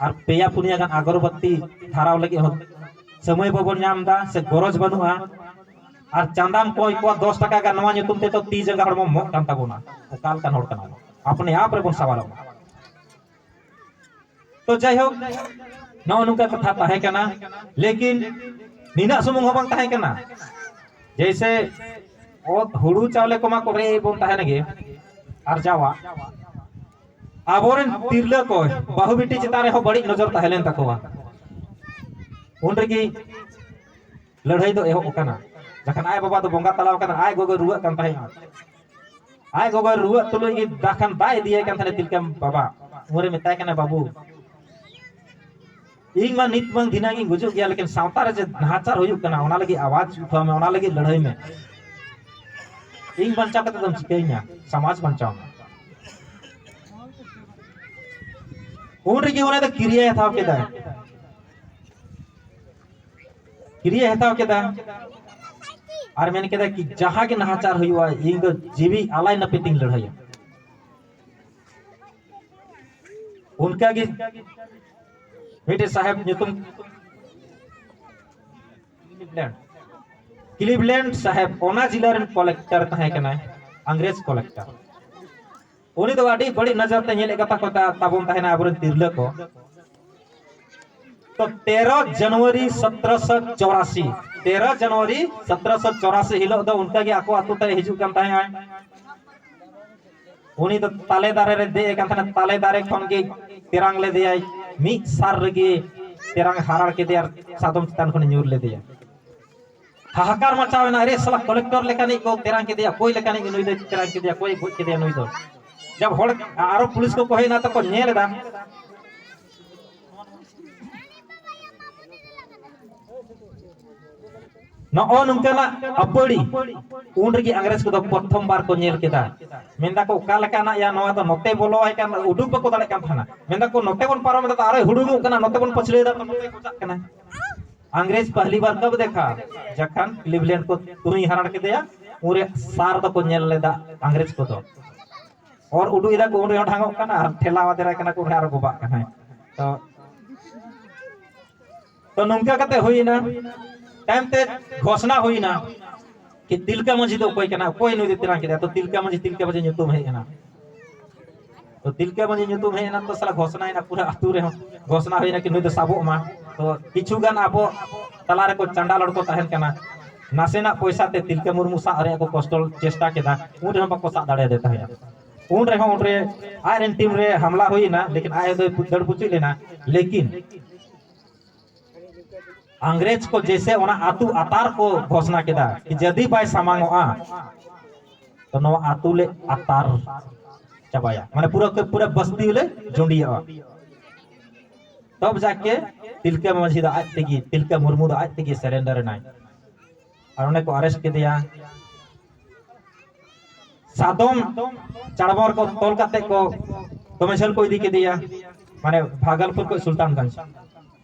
ᱟᱨ ᱯᱮᱭᱟ ᱯᱩᱱᱭᱟ ᱜᱟᱱ ᱟᱜᱚᱨᱵᱟᱹᱛᱤ ᱫᱷᱟᱨᱟᱣ ᱞᱟᱹᱜᱤᱫ ᱦᱚᱸ ᱥᱚᱢᱚᱭ ᱵᱟᱵᱚᱱ ᱧᱟᱢ ᱮᱫᱟ ᱥᱮ ᱜᱚᱨᱚᱡᱽ ᱵᱟᱹᱱᱩᱜᱼᱟ᱾ ᱟᱨ ᱪᱟᱸᱫᱟᱢ ᱠᱚᱭ ᱠᱚᱣᱟ ᱫᱚᱥ ᱴᱟᱠᱟ ᱜᱟᱱ, ᱱᱚᱣᱟ ᱧᱩᱛᱩᱢ ᱛᱮ ᱛᱚ ᱛᱤ ᱡᱟᱸᱜᱟ ᱦᱚᱲᱢᱚ ᱢᱚᱜ ᱠᱟᱱ ᱛᱟᱵᱚᱱᱟ᱾ ᱚᱠᱟ ᱞᱮᱠᱟᱱ ᱦᱚᱲ ᱠᱟᱱᱟ ᱵᱚᱱ? ᱟᱯᱱᱮ ᱟᱯ ᱨᱮᱵᱚᱱ ᱥᱟᱣᱟᱞᱚᱜ ᱢᱟ᱾ ᱛᱚ ᱡᱟᱭᱦᱳᱠ, ᱱᱚᱜᱼᱚ ᱱᱚᱝᱠᱟ ᱠᱟᱛᱷᱟ ᱛᱟᱦᱮᱸ ᱠᱟᱱᱟ, ᱞᱮᱠᱤᱱ ᱱᱤᱱᱟᱹᱜ ᱥᱩᱢᱩᱝ ᱦᱚᱸ ᱵᱟᱝ ᱛᱟᱦᱮᱸ ᱠᱟᱱᱟ᱾ ᱡᱮᱭᱥᱮ ᱚᱛ ᱦᱩᱲᱩ ᱪᱟᱣᱞᱮ ᱠᱚᱢᱟ ᱠᱚ ᱨᱮ ᱵᱚᱱ ᱛᱟᱦᱮᱱ ᱜᱮ ᱟᱨᱡᱟᱣᱟ, ᱟᱵᱚᱨᱮᱱ ᱛᱤᱨᱞᱟᱹ ᱠᱚ ᱵᱟᱹᱦᱩ ᱵᱤᱴᱤ ᱪᱮᱛᱟᱱ ᱨᱮᱦᱚᱸ ᱵᱟᱹᱲᱤᱡ ᱱᱚᱡᱚᱨ ᱛᱟᱦᱮᱸ ᱞᱮᱱ ᱛᱟᱠᱚᱣᱟ᱾ ᱩᱱ ᱨᱮᱜᱮ ᱞᱟᱹᱲᱦᱟᱹᱭ ᱫᱚ ᱮᱦᱚᱵ ᱟᱠᱟᱱᱟ᱾ ᱡᱚᱠᱷᱚᱱ ᱟᱡ ᱵᱟᱵᱟ ᱫᱚ ᱵᱚᱸᱜᱟ ᱛᱟᱞᱟᱣ ᱟᱠᱟᱱᱟ, ᱟᱡ ᱜᱚᱜᱚᱭ ᱨᱩᱣᱟᱹᱜ ᱠᱟᱱ ᱛᱟᱦᱮᱸᱫᱼᱟ᱾ ᱟᱡ ᱜᱚᱜᱚᱭ ᱨᱩᱣᱟᱹᱜ ᱛᱩᱞᱩᱡ ᱜᱮ ᱫᱟᱜ ᱠᱷᱟᱱ ᱫᱟᱜ ᱤᱫᱤᱭᱟᱭ ᱠᱟᱱ ᱛᱟᱦᱮᱸᱱᱟ ᱛᱤᱞᱠᱟᱹ ᱵᱟᱵᱟ᱾ ᱩᱱᱨᱮ ᱢᱮᱛᱟᱭ ᱠᱟᱱᱟ, "ᱵᱟᱹᱵᱩ, ᱤᱧ ᱢᱟ ᱱᱤᱛ ᱵᱟᱝ ᱫᱷᱤᱱᱟᱹᱝ ᱤᱧ ᱜᱩᱡᱩᱜ ᱜᱮᱭᱟ, ᱞᱮᱠᱤᱱ ᱥᱟᱶᱛᱟ ᱨᱮ ᱡᱮ ᱱᱟᱦᱟᱪᱟᱨ ᱦᱩᱭᱩᱜ ᱠᱟᱱᱟ, ᱚᱱᱟ ᱞᱟᱹᱜᱤᱫ ᱟᱣᱟᱡ ᱩᱴᱷᱟᱹᱣ ᱢᱮ, ᱚᱱᱟ ᱞᱟᱹᱜᱤᱫ ᱞᱟᱹᱲᱦᱟᱹᱭ ᱢᱮ᱾ ᱤᱧ ᱵᱟᱧᱪᱟᱣ ᱠᱟᱛᱮ ᱫᱚᱢ ᱪᱤᱠᱟᱹᱧᱟ? ᱥᱚᱢᱟᱡᱽ ᱵᱟᱧᱪᱟᱣ ᱢᱮ᱾" ᱩᱱ ᱨᱮᱜᱮ ᱩᱱᱤ ᱫᱚ ᱠᱤᱨᱤᱭᱟᱹᱭ ᱦᱟᱛᱟᱣ ᱠᱮᱫᱟ᱾ ᱠᱤᱨᱤᱭᱟᱹᱭ ᱦᱟᱛᱟᱣ ᱠᱮᱫᱟ ᱟᱨ ᱢᱮᱱ ᱠᱮᱫᱟ ᱠᱤ, "ᱡᱟᱦᱟᱸ ᱜᱮ ᱱᱟᱦᱟᱪᱟᱨ ᱦᱩᱭᱩᱜᱼᱟ, ᱤᱧ ᱫᱚ ᱡᱤᱣᱤ ᱟᱞᱟᱭ ᱱᱟᱹᱯᱤᱛ ᱤᱧ ᱞᱟᱹᱲᱦᱟᱹᱭᱟ᱾" ᱚᱱᱠᱟ ᱜᱮ ᱢᱤᱫᱴᱮᱡ ᱥᱟᱦᱮᱵ ᱧᱩᱛᱩᱢ, ᱠᱞᱤᱵᱞᱮᱱᱰ, ᱠᱞᱤᱵᱞᱮᱱᱰ ᱥᱟᱦᱮᱵ, ᱚᱱᱟ ᱡᱤᱞᱟ ᱨᱮᱱ ᱠᱚᱞᱮᱠᱴᱚᱨ ᱛᱟᱦᱮᱸ ᱠᱟᱱᱟᱭ, ᱤᱝᱨᱮᱡᱽ ᱠᱚᱞᱮᱠᱴᱚᱨ᱾ ᱩᱱᱤ ᱫᱚ ᱟᱹᱰᱤ ᱵᱟᱹᱲᱤᱡ ᱱᱚᱡᱚᱨ ᱛᱮ ᱧᱮᱞᱮᱫ ᱠᱟᱛᱷᱟ ᱠᱚ ᱛᱟ-, ᱛᱟᱵᱚᱱ ᱛᱟᱦᱮᱱᱟ ᱟᱵᱚᱨᱮᱱ ᱛᱤᱨᱞᱟᱹ ᱠᱚ᱾ ᱛᱚ ᱛᱮᱨᱚ ᱡᱟᱱᱩᱣᱟᱨᱤ ᱥᱚᱛᱨᱚᱥᱚ ᱪᱚᱨᱟᱥᱤ, ᱛᱮᱨᱚ ᱡᱟᱱᱩᱣᱟᱨᱤ ᱥᱚᱛᱨᱚᱥᱚ ᱪᱚᱨᱟᱥᱤ ᱦᱤᱞᱳᱜ ᱫᱚ ᱚᱱᱠᱟ ᱜᱮ ᱟᱠᱚ ᱟᱛᱳ ᱛᱮ ᱦᱤᱡᱩᱜ ᱠᱟᱱ ᱛᱟᱦᱮᱸᱜᱼᱟᱭ᱾ ᱩᱱᱤ ᱫᱚ ᱛᱟᱞᱮ ᱫᱟᱨᱮ ᱨᱮ ᱫᱮᱡ ᱟᱠᱟᱱ ᱛᱟᱦᱮᱱᱟ, ᱛᱟᱞᱮ ᱫᱟᱨᱮ ᱠᱷᱚᱱ ᱜᱮ ᱛᱮᱨᱟᱝ ᱞᱮᱫᱮᱭᱟᱭ᱾ ᱢᱤᱫ ᱥᱟᱨ ᱨᱮᱜᱮ ᱛᱮᱨᱟᱝ ᱦᱟᱨᱟᱲ ᱠᱮᱫᱮᱭᱟ ᱟᱨ ᱥᱟᱫᱚᱢ ᱪᱮᱛᱟᱱ ᱠᱷᱚᱱᱮ ᱧᱩᱨ ᱞᱮᱫᱮᱭᱟ᱾ ᱦᱟᱦᱟᱠᱟᱨ ᱢᱟᱪᱟᱣ ᱮᱱᱟ, "ᱟᱨᱮ ᱥᱟᱞᱟ, ᱠᱚᱞᱮᱠᱴᱚᱨ ᱞᱮᱠᱟᱱᱤᱡ ᱠᱚ ᱛᱮᱨᱟᱝ ᱠᱮᱫᱮᱭᱟ, ᱚᱠᱚᱭ ᱞᱮᱠᱟᱱᱤᱡ ᱱᱩᱭ ᱫᱚᱭ ᱛᱮᱨᱟᱝ ᱠᱮᱫᱮᱭᱟ, ᱚᱠᱚᱭ ᱜᱚᱡ ᱠᱮᱫᱮᱭᱟ ᱱᱩᱭ ᱫᱚ?" ᱡᱟᱵ ᱦᱚᱲ ᱟᱨᱚ ᱯᱩᱞᱤᱥ ᱠᱚᱠᱚ ᱦᱮᱡ ᱮᱱᱟ ᱛᱚᱠᱚ ᱧᱮᱞ ᱮᱫᱟ᱾ ᱱᱚᱜᱼᱚ ᱱᱚᱝᱠᱟᱱᱟᱜ ᱟᱹᱯᱟᱹᱲᱤ ᱩᱱ ᱨᱮᱜᱮ ᱤᱝᱨᱮᱡᱽ ᱠᱚᱫᱚ ᱯᱨᱚᱛᱷᱚᱢ ᱵᱟᱨ ᱠᱚ ᱧᱮᱞ ᱠᱮᱫᱟ᱾ ᱢᱮᱱᱫᱟᱠᱚ, "ᱚᱠᱟ ᱞᱮᱠᱟᱱᱟᱜ ᱭᱟ ᱱᱚᱣᱟ ᱫᱚ? ᱱᱚᱛᱮ ᱵᱚᱞᱚᱣᱟᱭ ᱠᱟᱱ, ᱩᱰᱩᱠ ᱵᱟᱠᱚ ᱫᱟᱲᱮᱭᱟᱜ ᱠᱟᱱ ᱛᱟᱦᱮᱱᱟ᱾ ᱢᱮᱱᱫᱟᱠᱚ, ᱱᱚᱛᱮ ᱵᱚᱱ ᱯᱟᱨᱚᱢ ᱮᱫᱟ ᱛᱚ ᱟᱨᱚᱭ ᱦᱩᱲᱩᱝᱚᱜ ᱠᱟᱱᱟ, ᱱᱚᱛᱮ ᱵᱚᱱ ᱯᱟᱹᱪᱷᱞᱟᱹᱭ ᱮᱫᱟ ᱛᱚ ᱱᱚᱛᱮ ᱠᱚᱪᱟᱜ ᱠᱟᱱᱟ᱾" ᱤᱝᱨᱮᱡᱽ ᱯᱟᱦᱞᱤ ᱵᱟᱨ ᱠᱟᱵ ᱫᱮᱠᱷᱟ, ᱡᱚᱠᱷᱚᱱ ᱠᱞᱤᱵᱞᱮᱱᱰ ᱠᱚ ᱛᱩᱨᱩᱭ ᱦᱟᱨᱟᱲ ᱠᱮᱫᱮᱭᱟ, ᱩᱱᱨᱮ ᱥᱟᱨ ᱫᱚᱠᱚ ᱧᱮᱞ ᱞᱮᱫᱟ ᱤᱝᱨᱮᱡᱽ ᱠᱚᱫᱚ᱾ ᱚᱨ ᱩᱰᱩᱠ ᱮᱫᱟ ᱠᱚ, ᱩᱱ ᱨᱮᱦᱚᱸ ᱰᱷᱟᱝᱚᱜ ᱠᱟᱱᱟ, ᱟᱨ ᱴᱷᱮᱞᱟᱣ ᱟᱫᱮᱨᱟᱭ ᱠᱟᱱᱟ ᱠᱚ, ᱩᱱ ᱨᱮ ᱟᱨᱚ ᱜᱚᱵᱟᱜ ᱠᱟᱱᱟᱭ᱾ ᱛᱚ, ᱛᱚ ᱱᱚᱝᱠᱟ ᱠᱟᱛᱮ ᱦᱩᱭᱱᱟ᱾ ᱛᱟᱭᱚᱢ ᱛᱮ ᱜᱷᱳᱥᱱᱟ ᱦᱩᱭᱱᱟ ᱠᱤ ᱛᱤᱞᱠᱟᱹ ᱢᱟᱹᱡᱷᱤ ᱫᱚ ᱚᱠᱚᱭ ᱠᱟᱱᱟ, ᱚᱠᱚᱭ ᱱᱩᱭ ᱫᱚ ᱛᱮᱨᱟᱝ ᱠᱮᱫᱟ? ᱛᱚ ᱛᱤᱞᱠᱟᱹ ᱢᱟᱹᱡᱷᱤ, ᱛᱤᱞᱠᱟᱹ ᱢᱟᱹᱡᱷᱤ ᱧᱩᱛᱩᱢ ᱦᱮᱡ ᱮᱱᱟ᱾ ᱛᱚ ᱛᱤᱞᱠᱟᱹ ᱢᱟᱹᱡᱷᱤ ᱧᱩᱛᱩᱢ ᱦᱮᱡ ᱮᱱᱟ, ᱛᱚ ᱥᱟᱞᱟ ᱜᱷᱳᱥᱱᱟ ᱮᱱᱟ, ᱯᱩᱨᱟᱹ ᱟᱹᱛᱩ ᱨᱮᱦᱚᱸ ᱜᱷᱳᱥᱱᱟ ᱦᱩᱭᱱᱟ ᱠᱤ ᱱᱩᱭ ᱫᱚ ᱥᱟᱵᱚᱜ ᱢᱟ᱾ ᱛᱚ ᱠᱤᱪᱷᱩ ᱜᱟᱱ ᱟᱵᱚ ᱛᱟᱞᱟ ᱨᱮᱠᱚ ᱪᱟᱸᱰᱟᱞ ᱦᱚᱲ ᱠᱚ ᱛᱟᱦᱮᱱ ᱠᱟᱱᱟ, ᱱᱟᱥᱮᱱᱟᱜ ᱯᱚᱭᱥᱟ ᱛᱮ ᱛᱤᱞᱠᱟᱹ ᱢᱩᱨᱢᱩ ᱥᱟᱵ ᱨᱮᱭᱟᱜ ᱠᱚ ᱠᱚᱥᱴᱚ ᱪᱮᱥᱴᱟ ᱠᱮᱫᱟ, ᱩᱱ ᱨᱮᱦᱚᱸ ᱵᱟᱠᱚ ᱥᱟᱵ ᱫᱟᱲᱮᱭᱟᱫᱮ ᱛᱟᱦᱮᱸᱫ᱾ ᱩᱱ ᱨᱮᱦᱚᱸ ᱩᱱᱨᱮ ᱟᱡ ᱨᱮᱱ ᱴᱤᱢ ᱨᱮ ᱦᱟᱢᱞᱟ ᱦᱩᱭᱱᱟ, ᱞᱮᱠᱤᱱ ᱟᱡ ᱫᱚᱭ ᱫᱟᱹᱲ ᱯᱩᱪᱩᱡ ᱞᱮᱱᱟ᱾ ᱞᱮᱠᱤᱱ ᱤᱝᱨᱮᱡᱽ ᱠᱚ ᱡᱮᱥᱮ ᱚᱱᱟ ᱟᱹᱛᱩ ᱟᱛᱟᱨ ᱠᱚ ᱜᱷᱳᱥᱱᱟ ᱠᱮᱫᱟ ᱠᱤ ᱡᱩᱫᱤ ᱵᱟᱭ ᱥᱟᱢᱟᱝᱚᱜᱼᱟ ᱛᱚ ᱱᱚᱣᱟ ᱟᱹᱛᱩ ᱞᱮ ᱟᱛᱟᱨ ᱪᱟᱵᱟᱭᱟ, ᱢᱟᱱᱮ ᱯᱩᱨᱟᱹ ᱯᱩᱨᱟᱹ ᱵᱟᱥᱛᱤ ᱞᱮ ᱡᱩᱸᱰᱤᱭᱟᱜᱼᱟ᱾ ᱛᱚᱵ ᱡᱟᱠᱮ ᱛᱤᱞᱠᱟᱹ ᱢᱟᱹᱡᱷᱤ ᱫᱚ ᱟᱡ ᱛᱮᱜᱮ, ᱛᱤᱞᱠᱟᱹ ᱢᱩᱨᱢᱩ ᱫᱚ ᱟᱡ ᱛᱮᱜᱮ ᱥᱟᱨᱮᱱᱰᱟᱨ ᱮᱱᱟᱭ᱾ ᱟᱨ ᱚᱸᱰᱮ ᱠᱚ ᱟᱨᱮᱥᱴ ᱠᱮᱫᱮᱭᱟ᱾ ᱥᱟᱫᱚᱢ ᱪᱟᱲᱵᱚᱨ ᱠᱚ ᱛᱚᱞ ᱠᱟᱛᱮ ᱠᱚ ᱫᱚᱢᱮ ᱡᱷᱟᱹᱞ ᱠᱚ ᱤᱫᱤ ᱠᱮᱫᱮᱭᱟ, ᱢᱟᱱᱮ ᱵᱷᱟᱜᱚᱞᱯᱩᱨ ᱠᱷᱚᱱ ᱥᱩᱞᱛᱟᱱᱜᱚᱸᱡᱽ